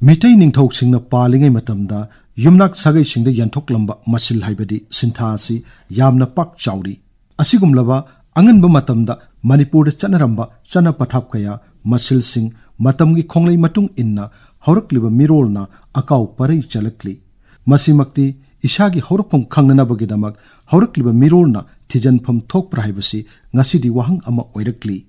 ꯃꯤꯇꯩ ꯅꯤꯡꯊꯧꯁꯤꯡꯅ ꯄꯥꯜꯂꯤꯉꯩ ꯃꯇꯝꯗ ꯌꯨꯝꯅꯥꯛ ꯁꯥꯒꯩꯁꯤꯡꯗ ꯌꯦꯟꯊꯣꯛꯂꯝꯕ ꯃꯁꯤꯜ ꯍꯥꯏꯕꯗꯤ ꯁꯤꯟꯊꯥ ꯑꯁꯤ ꯌꯥꯝꯅ ꯄꯥꯛ ꯆꯥꯎꯔꯤ꯫ ꯑꯁꯤꯒꯨꯝꯂꯕ ꯑꯉꯟꯕ ꯃꯇꯝꯗ ꯃꯅꯤꯄꯨꯔꯗ ꯆꯠꯅꯔꯝꯕ ꯆꯠꯅ ꯄꯊꯥꯞ ꯀꯌꯥ, ꯃꯁꯤꯜꯁꯤꯡ, ꯃꯇꯝꯒꯤ ꯈꯣꯡꯂꯩ ꯃꯇꯨꯡ ꯏꯟꯅ ꯍꯧꯔꯛꯂꯤꯕ ꯃꯤꯔꯣꯜꯅ ꯑꯀꯥꯎ ꯄꯔꯩ ꯆꯜꯂꯛꯂꯤ꯫ ꯃꯁꯤꯃꯛꯇꯤ ꯏꯁꯥꯒꯤ ꯍꯧꯔꯛꯐꯝ ꯈꯪꯅꯅꯕꯒꯤꯗꯃꯛ ꯍꯧꯔꯛꯂꯤꯕ ꯃꯤꯔꯣꯜꯅ ꯊꯤꯖꯤꯟꯐꯝ ꯊꯣꯛꯄ꯭ꯔꯥ ꯍꯥꯏꯕꯁꯤ ꯉꯁꯤꯗꯤ ꯋꯥꯍꯪ ꯑꯃ ꯑꯣꯏꯔꯛꯂꯤ꯫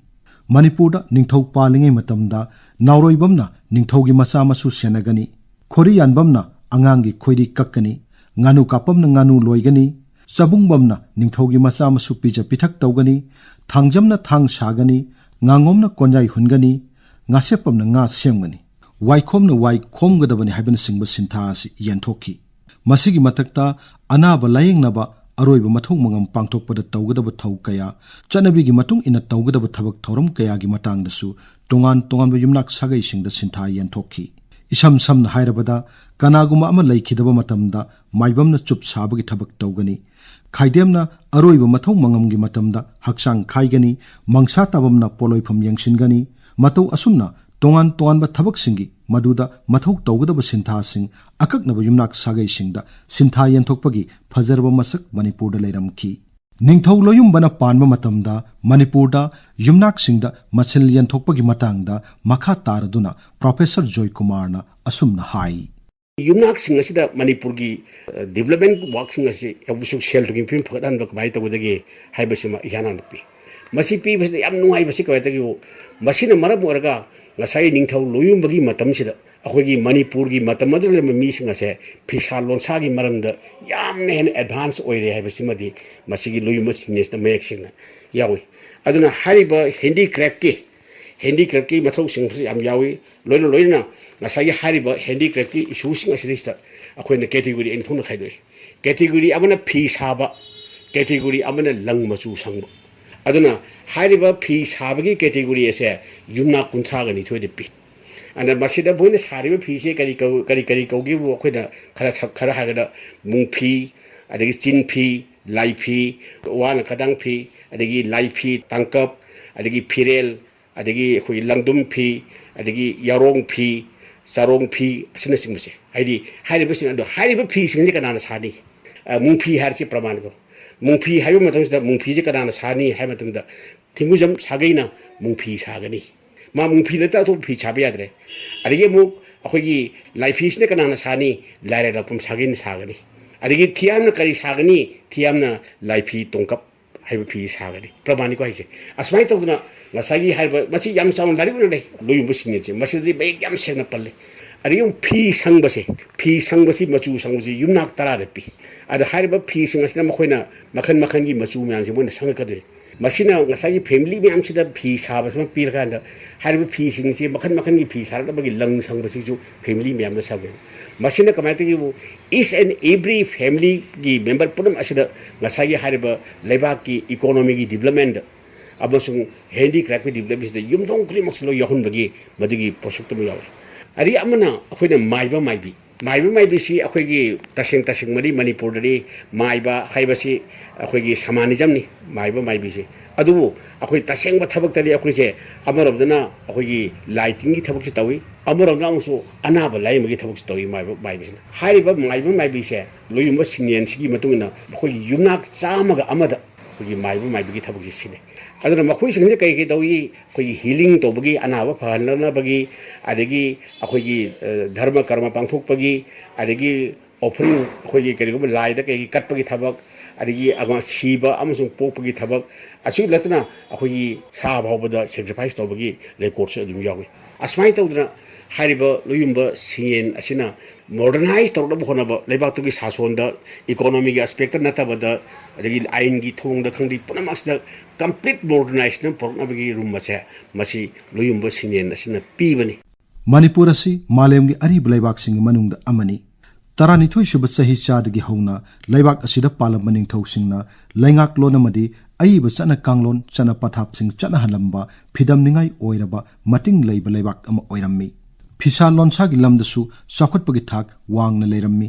ꯃꯅꯤꯄꯨꯔꯗ ꯅꯤꯡꯊꯧ ꯄꯥꯜꯂꯤꯉꯩ ꯃꯇꯝꯗ ꯅꯥꯎꯔꯣꯏꯕꯝꯅ ꯅꯤꯡꯊꯧꯒꯤ ꯃꯆꯥ ꯃꯁꯨ ꯁꯦꯟꯅꯒꯅꯤ, ꯈꯣꯔꯤꯌꯥꯟꯕꯝꯅ ꯑꯉꯥꯡꯒꯤ ꯈꯣꯏꯔꯤ ꯀꯛꯀꯅꯤ, ꯉꯥꯅꯨ ꯀꯥꯞꯄꯝꯅ ꯉꯥꯅꯨ ꯂꯣꯏꯒꯅꯤ, ꯆꯕꯨꯡꯕꯝꯅ ꯅꯤꯡꯊꯧꯒꯤ ꯃꯆꯥ ꯃꯁꯨ ꯄꯤꯖ ꯄꯤꯊꯛ ꯇꯧꯒꯅꯤ, ꯊꯥꯡꯖꯝꯅ ꯊꯥꯡ ꯁꯥꯒꯅꯤ, ꯉꯥꯉꯣꯝꯅ ꯀꯣꯟꯌꯥꯏ ꯍꯨꯟꯒꯅꯤ, ꯉꯥꯁꯦꯞꯄꯝꯅ ꯉꯥ ꯁꯦꯝꯒꯅꯤ, ꯋꯥꯏꯈꯣꯝꯅ ꯋꯥꯏ ꯈꯣꯝꯒꯗꯕꯅꯤ ꯍꯥꯏꯕꯅꯆꯤꯡꯕ ꯁꯤꯟꯊꯥ ꯑꯁꯤ ꯌꯦꯟꯊꯣꯛꯈꯤ꯫ ꯃꯁꯤꯒꯤ ꯃꯊꯛꯇ ꯑꯅꯥꯕ ꯂꯥꯌꯦꯡꯅꯕ ꯑꯔꯣꯏꯕ ꯃꯊꯧ ꯃꯉꯝ ꯄꯥꯡꯊꯣꯛꯄꯗ ꯇꯧꯒꯗꯕ ꯊꯧ ꯀꯌꯥ, ꯆꯠꯅꯕꯤꯒꯤ ꯃꯇꯨꯡ ꯏꯟꯅ ꯇꯧꯒꯗꯕ ꯊꯕꯛ ꯊꯧꯔꯝ ꯀꯌꯥꯒꯤ ꯃꯇꯥꯡꯗꯁꯨ ꯇꯣꯉꯥꯟ ꯇꯣꯉꯥꯟꯕ ꯌꯨꯝꯅꯥꯛ ꯁꯥꯒꯩꯁꯤꯡꯗ ꯁꯤꯟꯊꯥ ꯌꯦꯟꯊꯣꯛꯈꯤ꯫ ꯏꯁꯝ ꯁꯝꯅ ꯍꯥꯏꯔꯕꯗ, ꯀꯅꯥꯒꯨꯝꯕ ꯑꯃ ꯂꯩꯈꯤꯗꯕ ꯃꯇꯝꯗ ꯃꯥꯏꯕꯝꯅ ꯆꯨꯞ ꯁꯥꯕꯒꯤ ꯊꯕꯛ ꯇꯧꯒꯅꯤ꯫ ꯈꯥꯏꯗꯦꯝꯅ ꯑꯔꯣꯏꯕ ꯃꯊꯧ ꯃꯉꯝꯒꯤ ꯃꯇꯝꯗ ꯍꯛꯆꯥꯡ ꯈꯥꯏꯒꯅꯤ꯫ ꯃꯪꯁꯥ ꯇꯥꯕꯝꯅ ꯄꯣꯠꯂꯣꯏꯐꯝ ꯌꯦꯡꯁꯤꯟꯒꯅꯤ꯫ ꯃꯇꯧ ꯑꯁꯨꯝꯅ ꯇꯣꯉꯥꯟ ꯇꯣꯉꯥꯟꯕ ꯊꯕꯛꯁꯤꯡꯒꯤ ꯃꯗꯨꯗ ꯃꯊꯧ ꯇꯧꯒꯗꯕ ꯁꯤꯟꯊꯥꯁꯤꯡ ꯑꯀꯛꯅꯕ ꯌꯨꯝꯅꯥꯛ ꯁꯥꯒꯩꯁꯤꯡꯗ ꯁꯤꯟꯊꯥ ꯌꯦꯟꯊꯣꯛꯄꯒꯤ ꯐꯖꯔꯕ ꯃꯁꯛ ꯃꯅꯤꯄꯨꯔꯗ ꯂꯩꯔꯝꯈꯤ꯫ ꯅꯤꯡꯊꯧ ꯂꯣꯌꯨꯝꯕꯅ ꯄꯥꯟꯕ ꯃꯇꯝꯗ ꯃꯅꯤꯄꯨꯔꯗ ꯌꯨꯝꯅꯥꯛꯁꯤꯡꯗ ꯃꯁꯤꯜ ꯌꯦꯟꯊꯣꯛꯄꯒꯤ ꯃꯇꯥꯡꯗ ꯃꯈꯥ ꯇꯥꯔꯗꯨꯅ ꯄ꯭ꯔꯣꯐꯦꯁꯔ ꯖꯣꯏꯀꯨꯃꯥꯔꯅ ꯑꯁꯨꯝꯅ ꯍꯥꯏ꯫ ꯌꯨꯝꯅꯥꯛꯁꯤꯡ ꯑꯁꯤꯗ ꯃꯅꯤꯄꯨꯔꯒꯤ, ꯑ, ꯗꯤꯕ꯭ꯂꯞꯃꯦꯟ ꯋꯥꯔꯛꯁꯤꯡ ꯑꯁꯤ ꯍꯧꯖꯤꯛꯁꯨ ꯁꯦꯜ ꯊꯨꯝꯒꯤ ꯐꯤꯕꯝ ꯐꯒꯠꯍꯟꯕ ꯀꯃꯥꯏꯅ ꯇꯧꯒꯗꯒꯦ ꯍꯥꯏꯕꯁꯤꯃ ꯏꯍꯥꯟ ꯍꯥꯟꯅ ꯄꯤ꯫ ꯃꯁꯤ ꯄꯤꯕꯁꯤꯗ ꯌꯥꯝ ꯅꯨꯡꯉꯥꯏꯕꯁꯤ ꯀꯃꯥꯏꯅ ꯇꯧꯒꯦ? ꯃꯁꯤꯅ ꯃꯔꯝ ꯑꯣꯏꯔꯒ ꯉꯁꯥꯏ ꯅꯤꯡꯊꯧ ꯂꯣꯌꯨꯝꯕꯒꯤ ꯃꯇꯝꯁꯤꯗ ꯑꯩꯈꯣꯏꯒꯤ ꯃꯅꯤꯄꯨꯔꯒꯤ ꯃꯇꯝ ꯑꯗꯨꯗ ꯂꯩꯔꯝꯕ ꯃꯤꯁꯤꯡ ꯑꯁꯦ ꯐꯤꯁꯥ ꯂꯣꯟꯁꯥꯒꯤ ꯃꯔꯝꯗ ꯌꯥꯝꯅ ꯍꯦꯟꯅ ꯑꯦꯗꯚꯥꯟꯁ ꯑꯣꯏꯔꯦ ꯍꯥꯏꯕꯁꯤꯃꯗꯤ ꯃꯁꯤꯒꯤ ꯂꯣꯌꯨꯝꯕ ꯁꯤꯒꯅꯦꯆꯔꯗ ꯃꯌꯦꯛ ꯁꯦꯡꯅ ꯌꯥꯎꯏ꯫ ꯑꯗꯨꯅ ꯍꯥꯏꯔꯤꯕ ꯍꯦꯟꯗꯤꯀ꯭ꯔꯦꯐꯀꯤ, ꯍꯦꯟꯗꯤꯀ꯭ꯔꯦꯐꯀꯤ ꯃꯊꯧꯁꯤꯡꯁꯨ ꯌꯥꯝ ꯌꯥꯎꯏ꯫ ꯂꯣꯏꯅ ꯂꯣꯏꯅꯅ ꯉꯁꯥꯏꯒꯤ ꯍꯥꯏꯔꯤꯕ ꯍꯦꯟꯗꯤꯀ꯭ꯔꯦꯐꯀꯤ ꯏꯁꯨꯁꯤꯡ ꯑꯁꯤꯗꯩꯁꯤꯗ ꯑꯩꯈꯣꯏꯅ ꯀꯦꯇꯦꯒꯣꯔꯤ ꯑꯅꯤ ꯊꯣꯛꯅ ꯈꯥꯏꯗꯣꯛꯏ꯫ ꯀꯦꯇꯦꯒꯣꯔꯤ ꯑꯃꯅ ꯐꯤ ꯁꯥꯕ, ꯀꯦꯇꯦꯒꯣꯔꯤ ꯑꯃꯅ ꯂꯪ ꯃꯆꯨ ꯁꯪꯕ꯫ ꯑꯗꯨꯅ ꯍꯥꯏꯔꯤꯕ ꯐꯤ ꯁꯥꯕꯒꯤ ꯀꯦꯇꯦꯒꯣꯔꯤ ꯑꯁꯦ ꯌꯨꯝꯅꯥꯛ ꯀꯨꯟꯊ꯭ꯔꯥꯒ ꯅꯤꯊꯣꯏꯗ ꯄꯤ꯫ ꯑꯗ ꯃꯁꯤꯗ ꯃꯣꯏꯅ ꯁꯥꯔꯤꯕ ꯐꯤꯁꯦ ꯀꯔꯤ ꯀꯧ-, ꯀꯔꯤ, ꯀꯔꯤ ꯀꯧꯒꯦꯕꯨ ꯑꯩꯈꯣꯏꯅ ꯈꯔ ꯁꯛ-, ꯈꯔ ꯍꯥꯏꯔꯒꯅ ꯃꯨꯡꯐꯤ, ꯑꯗꯒꯤ ꯆꯤꯟꯐꯤ, ꯂꯥꯏꯐꯤ, ꯋꯥꯅ ꯈꯗꯥꯡ ꯐꯤ, ꯑꯗꯒꯤ ꯂꯥꯏꯐꯤ, ꯇꯥꯡꯀꯞ, ꯑꯗꯒꯤ ꯐꯤꯔꯦꯜ, ꯑꯗꯒꯤ ꯑꯩꯈꯣꯏꯒꯤ ꯂꯪꯗꯨꯝ ꯐꯤ, ꯑꯗꯒꯤ ꯌꯥꯔꯣꯡ ꯐꯤ, ꯆꯥꯔꯣꯡ ꯐꯤ ꯑꯁꯤꯅꯆꯤꯡꯕꯁꯦ, ꯍꯥꯏꯗꯤ ꯍꯥꯏꯔꯤꯕꯁꯤꯡ ꯑꯗꯣ, ꯍꯥꯏꯔꯤꯕ ꯐꯤꯁꯤꯡꯁꯦ ꯀꯅꯥꯅ ꯁꯥꯅꯤ? ꯑ, ꯃꯨꯡꯐꯤ ꯍꯥꯏꯔꯤꯁꯤ ꯄ꯭ꯔꯃꯥꯟꯒ, ꯃꯨꯡꯐꯤ ꯍꯥꯏꯕ ꯃꯇꯝꯁꯤꯗ ꯃꯨꯡꯐꯤꯁꯦ ꯀꯅꯥꯅ ꯁꯥꯅꯤ ꯍꯥꯏꯕ ꯃꯇꯝꯗ, ꯊꯤꯡꯒꯨꯖꯝ ꯁꯥꯒꯩꯅ ꯃꯨꯡꯐꯤ ꯁꯥꯒꯅꯤ꯫ ꯃꯥ ꯃꯨꯡꯐꯤ ꯅꯠꯇ ꯑꯇꯣꯞꯄ ꯐꯤ ꯁꯥꯕ ꯌꯥꯗ꯭ꯔꯦ꯫ ꯑꯗꯒꯤ ꯑꯃꯨꯛ ꯑꯩꯈꯣꯏꯒꯤ ꯂꯥꯏꯐꯤꯁꯤꯅ ꯀꯅꯥꯅ ꯁꯥꯅꯤ? ꯂꯥꯏꯔꯦꯜ ꯂꯧꯐꯝ ꯁꯥꯒꯩꯅ ꯁꯥꯒꯅꯤ꯫ ꯑꯗꯒꯤ ꯊꯤꯌꯥꯝꯅ ꯀꯔꯤ ꯁꯥꯒꯅꯤ? ꯊꯤꯌꯥꯝꯅ ꯂꯥꯏꯐꯤ ꯇꯣꯡꯀꯞ ꯍꯥꯏꯕ ꯐꯤ ꯁꯥꯒꯅꯤ꯫ ꯄ꯭ꯔꯃꯥꯟꯅꯤꯀꯣ ꯍꯥꯏꯁꯦ꯫ ꯑꯁꯨꯃꯥꯏꯅ ꯇꯧꯗꯅ ꯉꯁꯥꯏꯒꯤ ꯍꯥꯏꯔꯤꯕ, ꯃꯁꯤ ꯌꯥꯝ ꯆꯥꯎꯅ ꯂꯥꯏꯔꯤꯛ ꯑꯣꯏꯅ ꯂꯩ, ꯂꯣꯏꯌꯨꯝꯕ ꯁꯤꯡꯅꯦꯁꯦ꯫ ꯃꯁꯤꯗꯗꯤ ꯃꯌꯦꯛ ꯌꯥꯝ ꯁꯦꯡꯅ ꯄꯜꯂꯤ꯫ ꯑꯗꯒꯤ ꯑꯃꯨꯛ ꯐꯤ ꯁꯪꯕꯁꯦ, ꯐꯤ ꯁꯪꯕꯁꯤ, ꯃꯆꯨ ꯁꯪꯕꯁꯤ ꯌꯨꯝꯅꯥꯛ ꯇꯔꯥꯗ ꯄꯤ꯫ ꯑꯗ ꯍꯥꯏꯔꯤꯕ ꯐꯤꯁꯤꯡ ꯑꯁꯤꯅ ꯃꯈꯣꯏꯅ ꯃꯈꯜ ꯃꯈꯜꯒꯤ ꯃꯆꯨ ꯃꯌꯥꯝꯁꯦ ꯃꯣꯏꯅ ꯁꯪꯉꯛꯀꯗꯣꯏꯅꯤ꯫ ꯃꯁꯤꯅ ꯉꯁꯥꯏꯒꯤ ꯐꯦꯃꯤꯂꯤ ꯃꯌꯥꯝꯁꯤꯗ ꯐꯤ ꯁꯥꯕꯁꯤꯃ ꯄꯤꯔꯀꯥꯟꯗ, ꯍꯥꯏꯔꯤꯕ ꯐꯤꯁꯤꯡꯁꯤ ꯃꯈꯜ ꯃꯈꯜꯒꯤ ꯐꯤ ꯁꯥꯔꯛꯅꯕꯒꯤ ꯂꯪ ꯁꯪꯕꯁꯤꯁꯨ ꯐꯦꯃꯤꯂꯤ ꯃꯌꯥꯝꯗ ꯁꯪꯉꯦ꯫ ꯃꯁꯤꯅ ꯀꯃꯥꯏꯅ ꯇꯧꯒꯦꯕꯨ, each and every familyꯒꯤ member ꯄꯨꯝꯅꯃꯛ ꯑꯁꯤꯗ ꯉꯁꯥꯏꯒꯤ ꯍꯥꯏꯔꯤꯕ ꯂꯩꯕꯥꯛꯀꯤ economyꯒꯤ development ꯑꯃꯁꯨꯡ handicraftꯀꯤ developmentꯁꯤꯗ ꯌꯨꯝꯊꯣꯡ ꯈꯨꯗꯤꯡꯃꯛꯁꯤ ꯂꯣꯏ ꯌꯥꯎꯍꯟꯕꯒꯤ ꯃꯗꯨꯒꯤ ꯄꯣꯠꯁꯛꯇꯨ ꯑꯃ ꯌꯥꯎꯔꯦ꯫ ꯑꯗꯒꯤ ꯑꯃꯅ ꯑꯩꯈꯣꯏꯅ ꯃꯥꯏꯕ ꯃꯥꯏꯕꯤ, ꯃꯥꯏꯕ ꯃꯥꯏꯕꯤꯁꯤ ꯑꯩꯈꯣꯏꯒꯤ ꯇꯁꯦꯡ ꯇꯁꯦꯡꯕꯗꯤ ꯃꯅꯤꯄꯨꯔꯗꯗꯤ ꯃꯥꯏꯕ ꯍꯥꯏꯕꯁꯤ ꯑꯩꯈꯣꯏꯒꯤ ꯁꯃꯥꯅꯤꯖꯝꯅꯤ, ꯃꯥꯏꯕ ꯃꯥꯏꯕꯤꯁꯤ꯫ ꯑꯗꯨꯕꯨ ꯑꯩꯈꯣꯏ ꯇꯁꯦꯡꯕ ꯊꯕꯛꯇꯗꯤ ꯑꯩꯈꯣꯏꯁꯦ ꯑꯃꯔꯣꯝꯗꯅ ꯑꯩꯈꯣꯏꯒꯤ ꯂꯥꯏ ꯇꯤꯟꯒꯤ ꯊꯕꯛꯁꯨ ꯇꯧꯏ, ꯑꯃꯔꯣꯝꯗ ꯑꯃꯨꯛꯁꯨ ꯑꯅꯥꯕ ꯂꯥꯏꯌꯦꯡꯕꯒꯤ ꯊꯕꯛꯁꯨ ꯇꯧꯏ ꯃꯥꯏꯕ ꯃꯥꯏꯕꯤꯁꯤꯅ꯫ ꯍꯥꯏꯔꯤꯕ ꯃꯥꯏꯕ ꯃꯥꯏꯕꯤꯁꯦ ꯂꯣꯏꯌꯨꯝꯕ ꯁꯤꯡꯌꯦꯟꯁꯤꯒꯤ ꯃꯇꯨꯡ ꯏꯟꯅ ꯑꯩꯈꯣꯏꯒꯤ ꯌꯨꯝꯅꯥꯛ ꯆꯥꯝꯃꯒ ꯑꯃꯗ ꯑꯩꯈꯣꯏꯒꯤ ꯃꯥꯏꯕ ꯃꯥꯏꯕꯤꯒꯤ ꯊꯕꯛꯁꯦ ꯁꯤꯅꯤ꯫ ꯑꯗꯨꯅ ꯃꯈꯣꯏꯁꯤꯡꯁꯦ ꯀꯩ ꯀꯩ ꯇꯧꯏ? ꯑꯩꯈꯣꯏꯒꯤ healing ꯇꯧꯕꯒꯤ, ꯑꯅꯥꯕ ꯐꯍꯟꯅꯕꯒꯤ, ꯑꯗꯒꯤ ꯑꯩꯈꯣꯏꯒꯤ, ꯑ, ꯙꯔꯃ ꯀꯔꯃ ꯄꯥꯡꯊꯣꯛꯄꯒꯤ, ꯑꯗꯒꯤ offering, ꯑꯩꯈꯣꯏꯒꯤ ꯀꯔꯤꯒꯨꯝꯕ ꯂꯥꯏꯗ ꯀꯩꯒꯤ ꯀꯠꯄꯒꯤ ꯊꯕꯛ, ꯑꯗꯒꯤ ꯑꯉꯥꯡ ꯁꯤꯕ ꯑꯃꯁꯨꯡ ꯄꯣꯛꯄꯒꯤ ꯊꯕꯛ, ꯑꯁꯤ ꯅꯠꯇꯅ ꯑꯩꯈꯣꯏꯒꯤ ꯁꯥ ꯐꯥꯎꯕꯗ sacrifice ꯇꯧꯕꯒꯤ recordꯁꯨ ꯑꯗꯨꯝ ꯌꯥꯎꯏ꯫ ꯑꯁꯨꯃꯥꯏꯅ ꯇꯧꯗꯅ ꯍꯥꯏꯔꯤꯕ ꯂꯣꯏꯌꯨꯝꯕ ꯁꯤꯡꯌꯦꯟ ꯑꯁꯤꯅ modernize ꯇꯧꯔꯛꯅꯕ ꯍꯣꯠꯅꯕ, ꯂꯩꯕꯥꯛꯇꯨꯒꯤ ꯁꯥꯁꯣꯟꯗ, economyꯒꯤ aspectꯇ ꯅꯠꯇꯕꯗ, ꯑꯗꯒꯤ ꯑꯥꯏꯟꯒꯤ ꯊꯣꯡꯗ ꯈꯪꯗꯦ, ꯄꯨꯝꯅꯃꯛꯁꯤꯗ complete modernizeꯅ ꯄꯨꯔꯛꯅꯕꯒꯤ ꯔꯨꯝ ꯑꯁꯦ ꯃꯁꯤ ꯂꯣꯏꯌꯨꯝꯕ ꯁꯤꯡꯌꯦꯟ ꯑꯁꯤꯅ ꯄꯤꯕꯅꯤ꯫ ꯃꯅꯤꯄꯨꯔ ꯑꯁꯤ ꯃꯥꯂꯦꯝꯒꯤ ꯑꯔꯤꯕ ꯂꯩꯕꯥꯛꯁꯤꯡꯒꯤ ꯃꯅꯨꯡꯗ ꯑꯃꯅꯤ꯫ ꯇꯔꯥꯅꯤꯊꯣꯏ ꯁꯨꯕ ꯆꯍꯤ ꯆꯥꯗꯒꯤ ꯍꯧꯅ ꯂꯩꯕꯥꯛ ꯑꯁꯤꯗ ꯄꯥꯜꯂꯝꯕ ꯅꯤꯡꯊꯧꯁꯤꯡꯅ ꯂꯩꯉꯥꯛꯂꯣꯟ ꯑꯃꯗꯤ ꯑꯏꯕ ꯆꯠꯅ ꯀꯥꯡꯂꯣꯟ, ꯆꯠꯅ ꯄꯊꯥꯞꯁꯤꯡ ꯆꯠꯅꯍꯜꯂꯝꯕ ꯐꯤꯗꯝꯅꯤꯡꯉꯥꯏ ꯑꯣꯏꯔꯕ ꯃꯇꯤꯡ ꯂꯩꯕ ꯂꯩꯕꯥꯛ ꯑꯃ ꯑꯣꯏꯔꯝꯃꯤ꯫ ꯐꯤꯁꯥ ꯂꯣꯟꯁꯥꯒꯤ ꯂꯝꯗꯁꯨ ꯆꯥꯎꯈꯠꯄꯒꯤ ꯊꯥꯛ ꯋꯥꯡꯅ ꯂꯩꯔꯝꯃꯤ꯫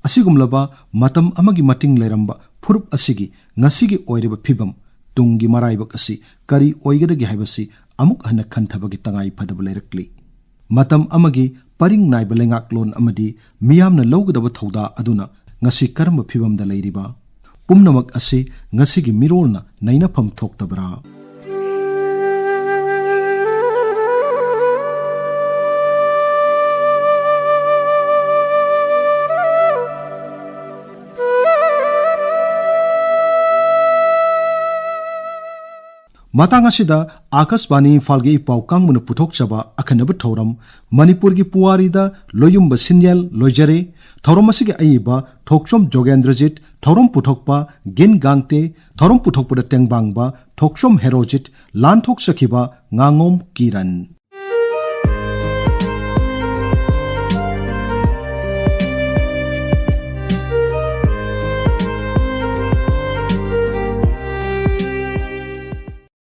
ꯑꯁꯤꯒꯨꯝꯂꯕ ꯃꯇꯝ ꯑꯃꯒꯤ ꯃꯇꯤꯡ ꯂꯩꯔꯝꯕ ꯐꯨꯔꯨꯞ ꯑꯁꯤꯒꯤ ꯉꯁꯤꯒꯤ ꯑꯣꯏꯔꯤꯕ ꯐꯤꯕꯝ, ꯇꯨꯡꯒꯤ ꯃꯔꯥꯏꯕꯛ ꯑꯁꯤ ꯀꯔꯤ ꯑꯣꯏꯒꯗꯒꯦ ꯍꯥꯏꯕꯁꯤ ꯑꯃꯨꯛ ꯍꯟꯅ ꯈꯟꯊꯕꯒꯤ ꯇꯉꯥꯏ ꯐꯗꯕ ꯂꯩꯔꯛꯂꯤ꯫ ꯃꯇꯝ ꯑꯃꯒꯤ ꯄꯔꯤꯡ ꯅꯥꯏꯕ ꯂꯩꯉꯥꯛꯂꯣꯟ ꯑꯃꯗꯤ ꯃꯤꯌꯥꯝꯅ ꯂꯧꯒꯗꯕ ꯊꯧꯗꯥ ꯑꯗꯨꯅ ꯉꯁꯤ ꯀꯔꯝꯕ ꯐꯤꯚꯝꯗ ꯂꯩꯔꯤꯕ? ꯄꯨꯝꯅꯃꯛ ꯑꯁꯤ ꯉꯁꯤꯒꯤ ꯃꯤꯔꯣꯜꯅ ꯅꯩꯅꯐꯝ ꯊꯣꯛꯇꯕ꯭ꯔꯥ? ꯃꯇꯥꯡ ꯑꯁꯤꯗ ꯑꯥꯀꯥꯁꯕꯥꯅꯤ ꯏꯝꯐꯥꯜꯒꯤ ꯄꯥꯎ ꯀꯥꯡꯕꯨꯅ ꯄꯨꯊꯣꯛꯆꯕ ꯑꯈꯟꯅꯕ ꯊꯧꯔꯝ, ꯃꯅꯤꯄꯨꯔꯒꯤ ꯄꯨꯋꯥꯔꯤꯗ ꯂꯣꯌꯨꯝꯕ ꯁꯤꯟꯌꯦꯜ ꯂꯣꯏꯖꯔꯦ꯫ ꯊꯧꯔꯝ ꯑꯁꯤꯒꯤ ꯑꯏꯕ ꯊꯣꯛꯆꯣꯝ ꯖꯣꯒꯦꯟꯗ꯭ꯔꯖꯤꯠ, ꯊꯧꯔꯝ ꯄꯨꯊꯣꯛꯄ ꯒꯤꯟ ꯒꯥꯡꯇꯦ, ꯊꯧꯔꯝ ꯄꯨꯊꯣꯛꯄꯗ ꯇꯦꯡꯕꯥꯡꯕ ꯊꯣꯛꯆꯣꯝ ꯍꯦꯔꯣꯖꯤꯠ, ꯂꯥꯟꯊꯣꯛꯆꯈꯤꯕ ꯉꯥꯉꯣꯝ ꯀꯤꯔꯟ꯫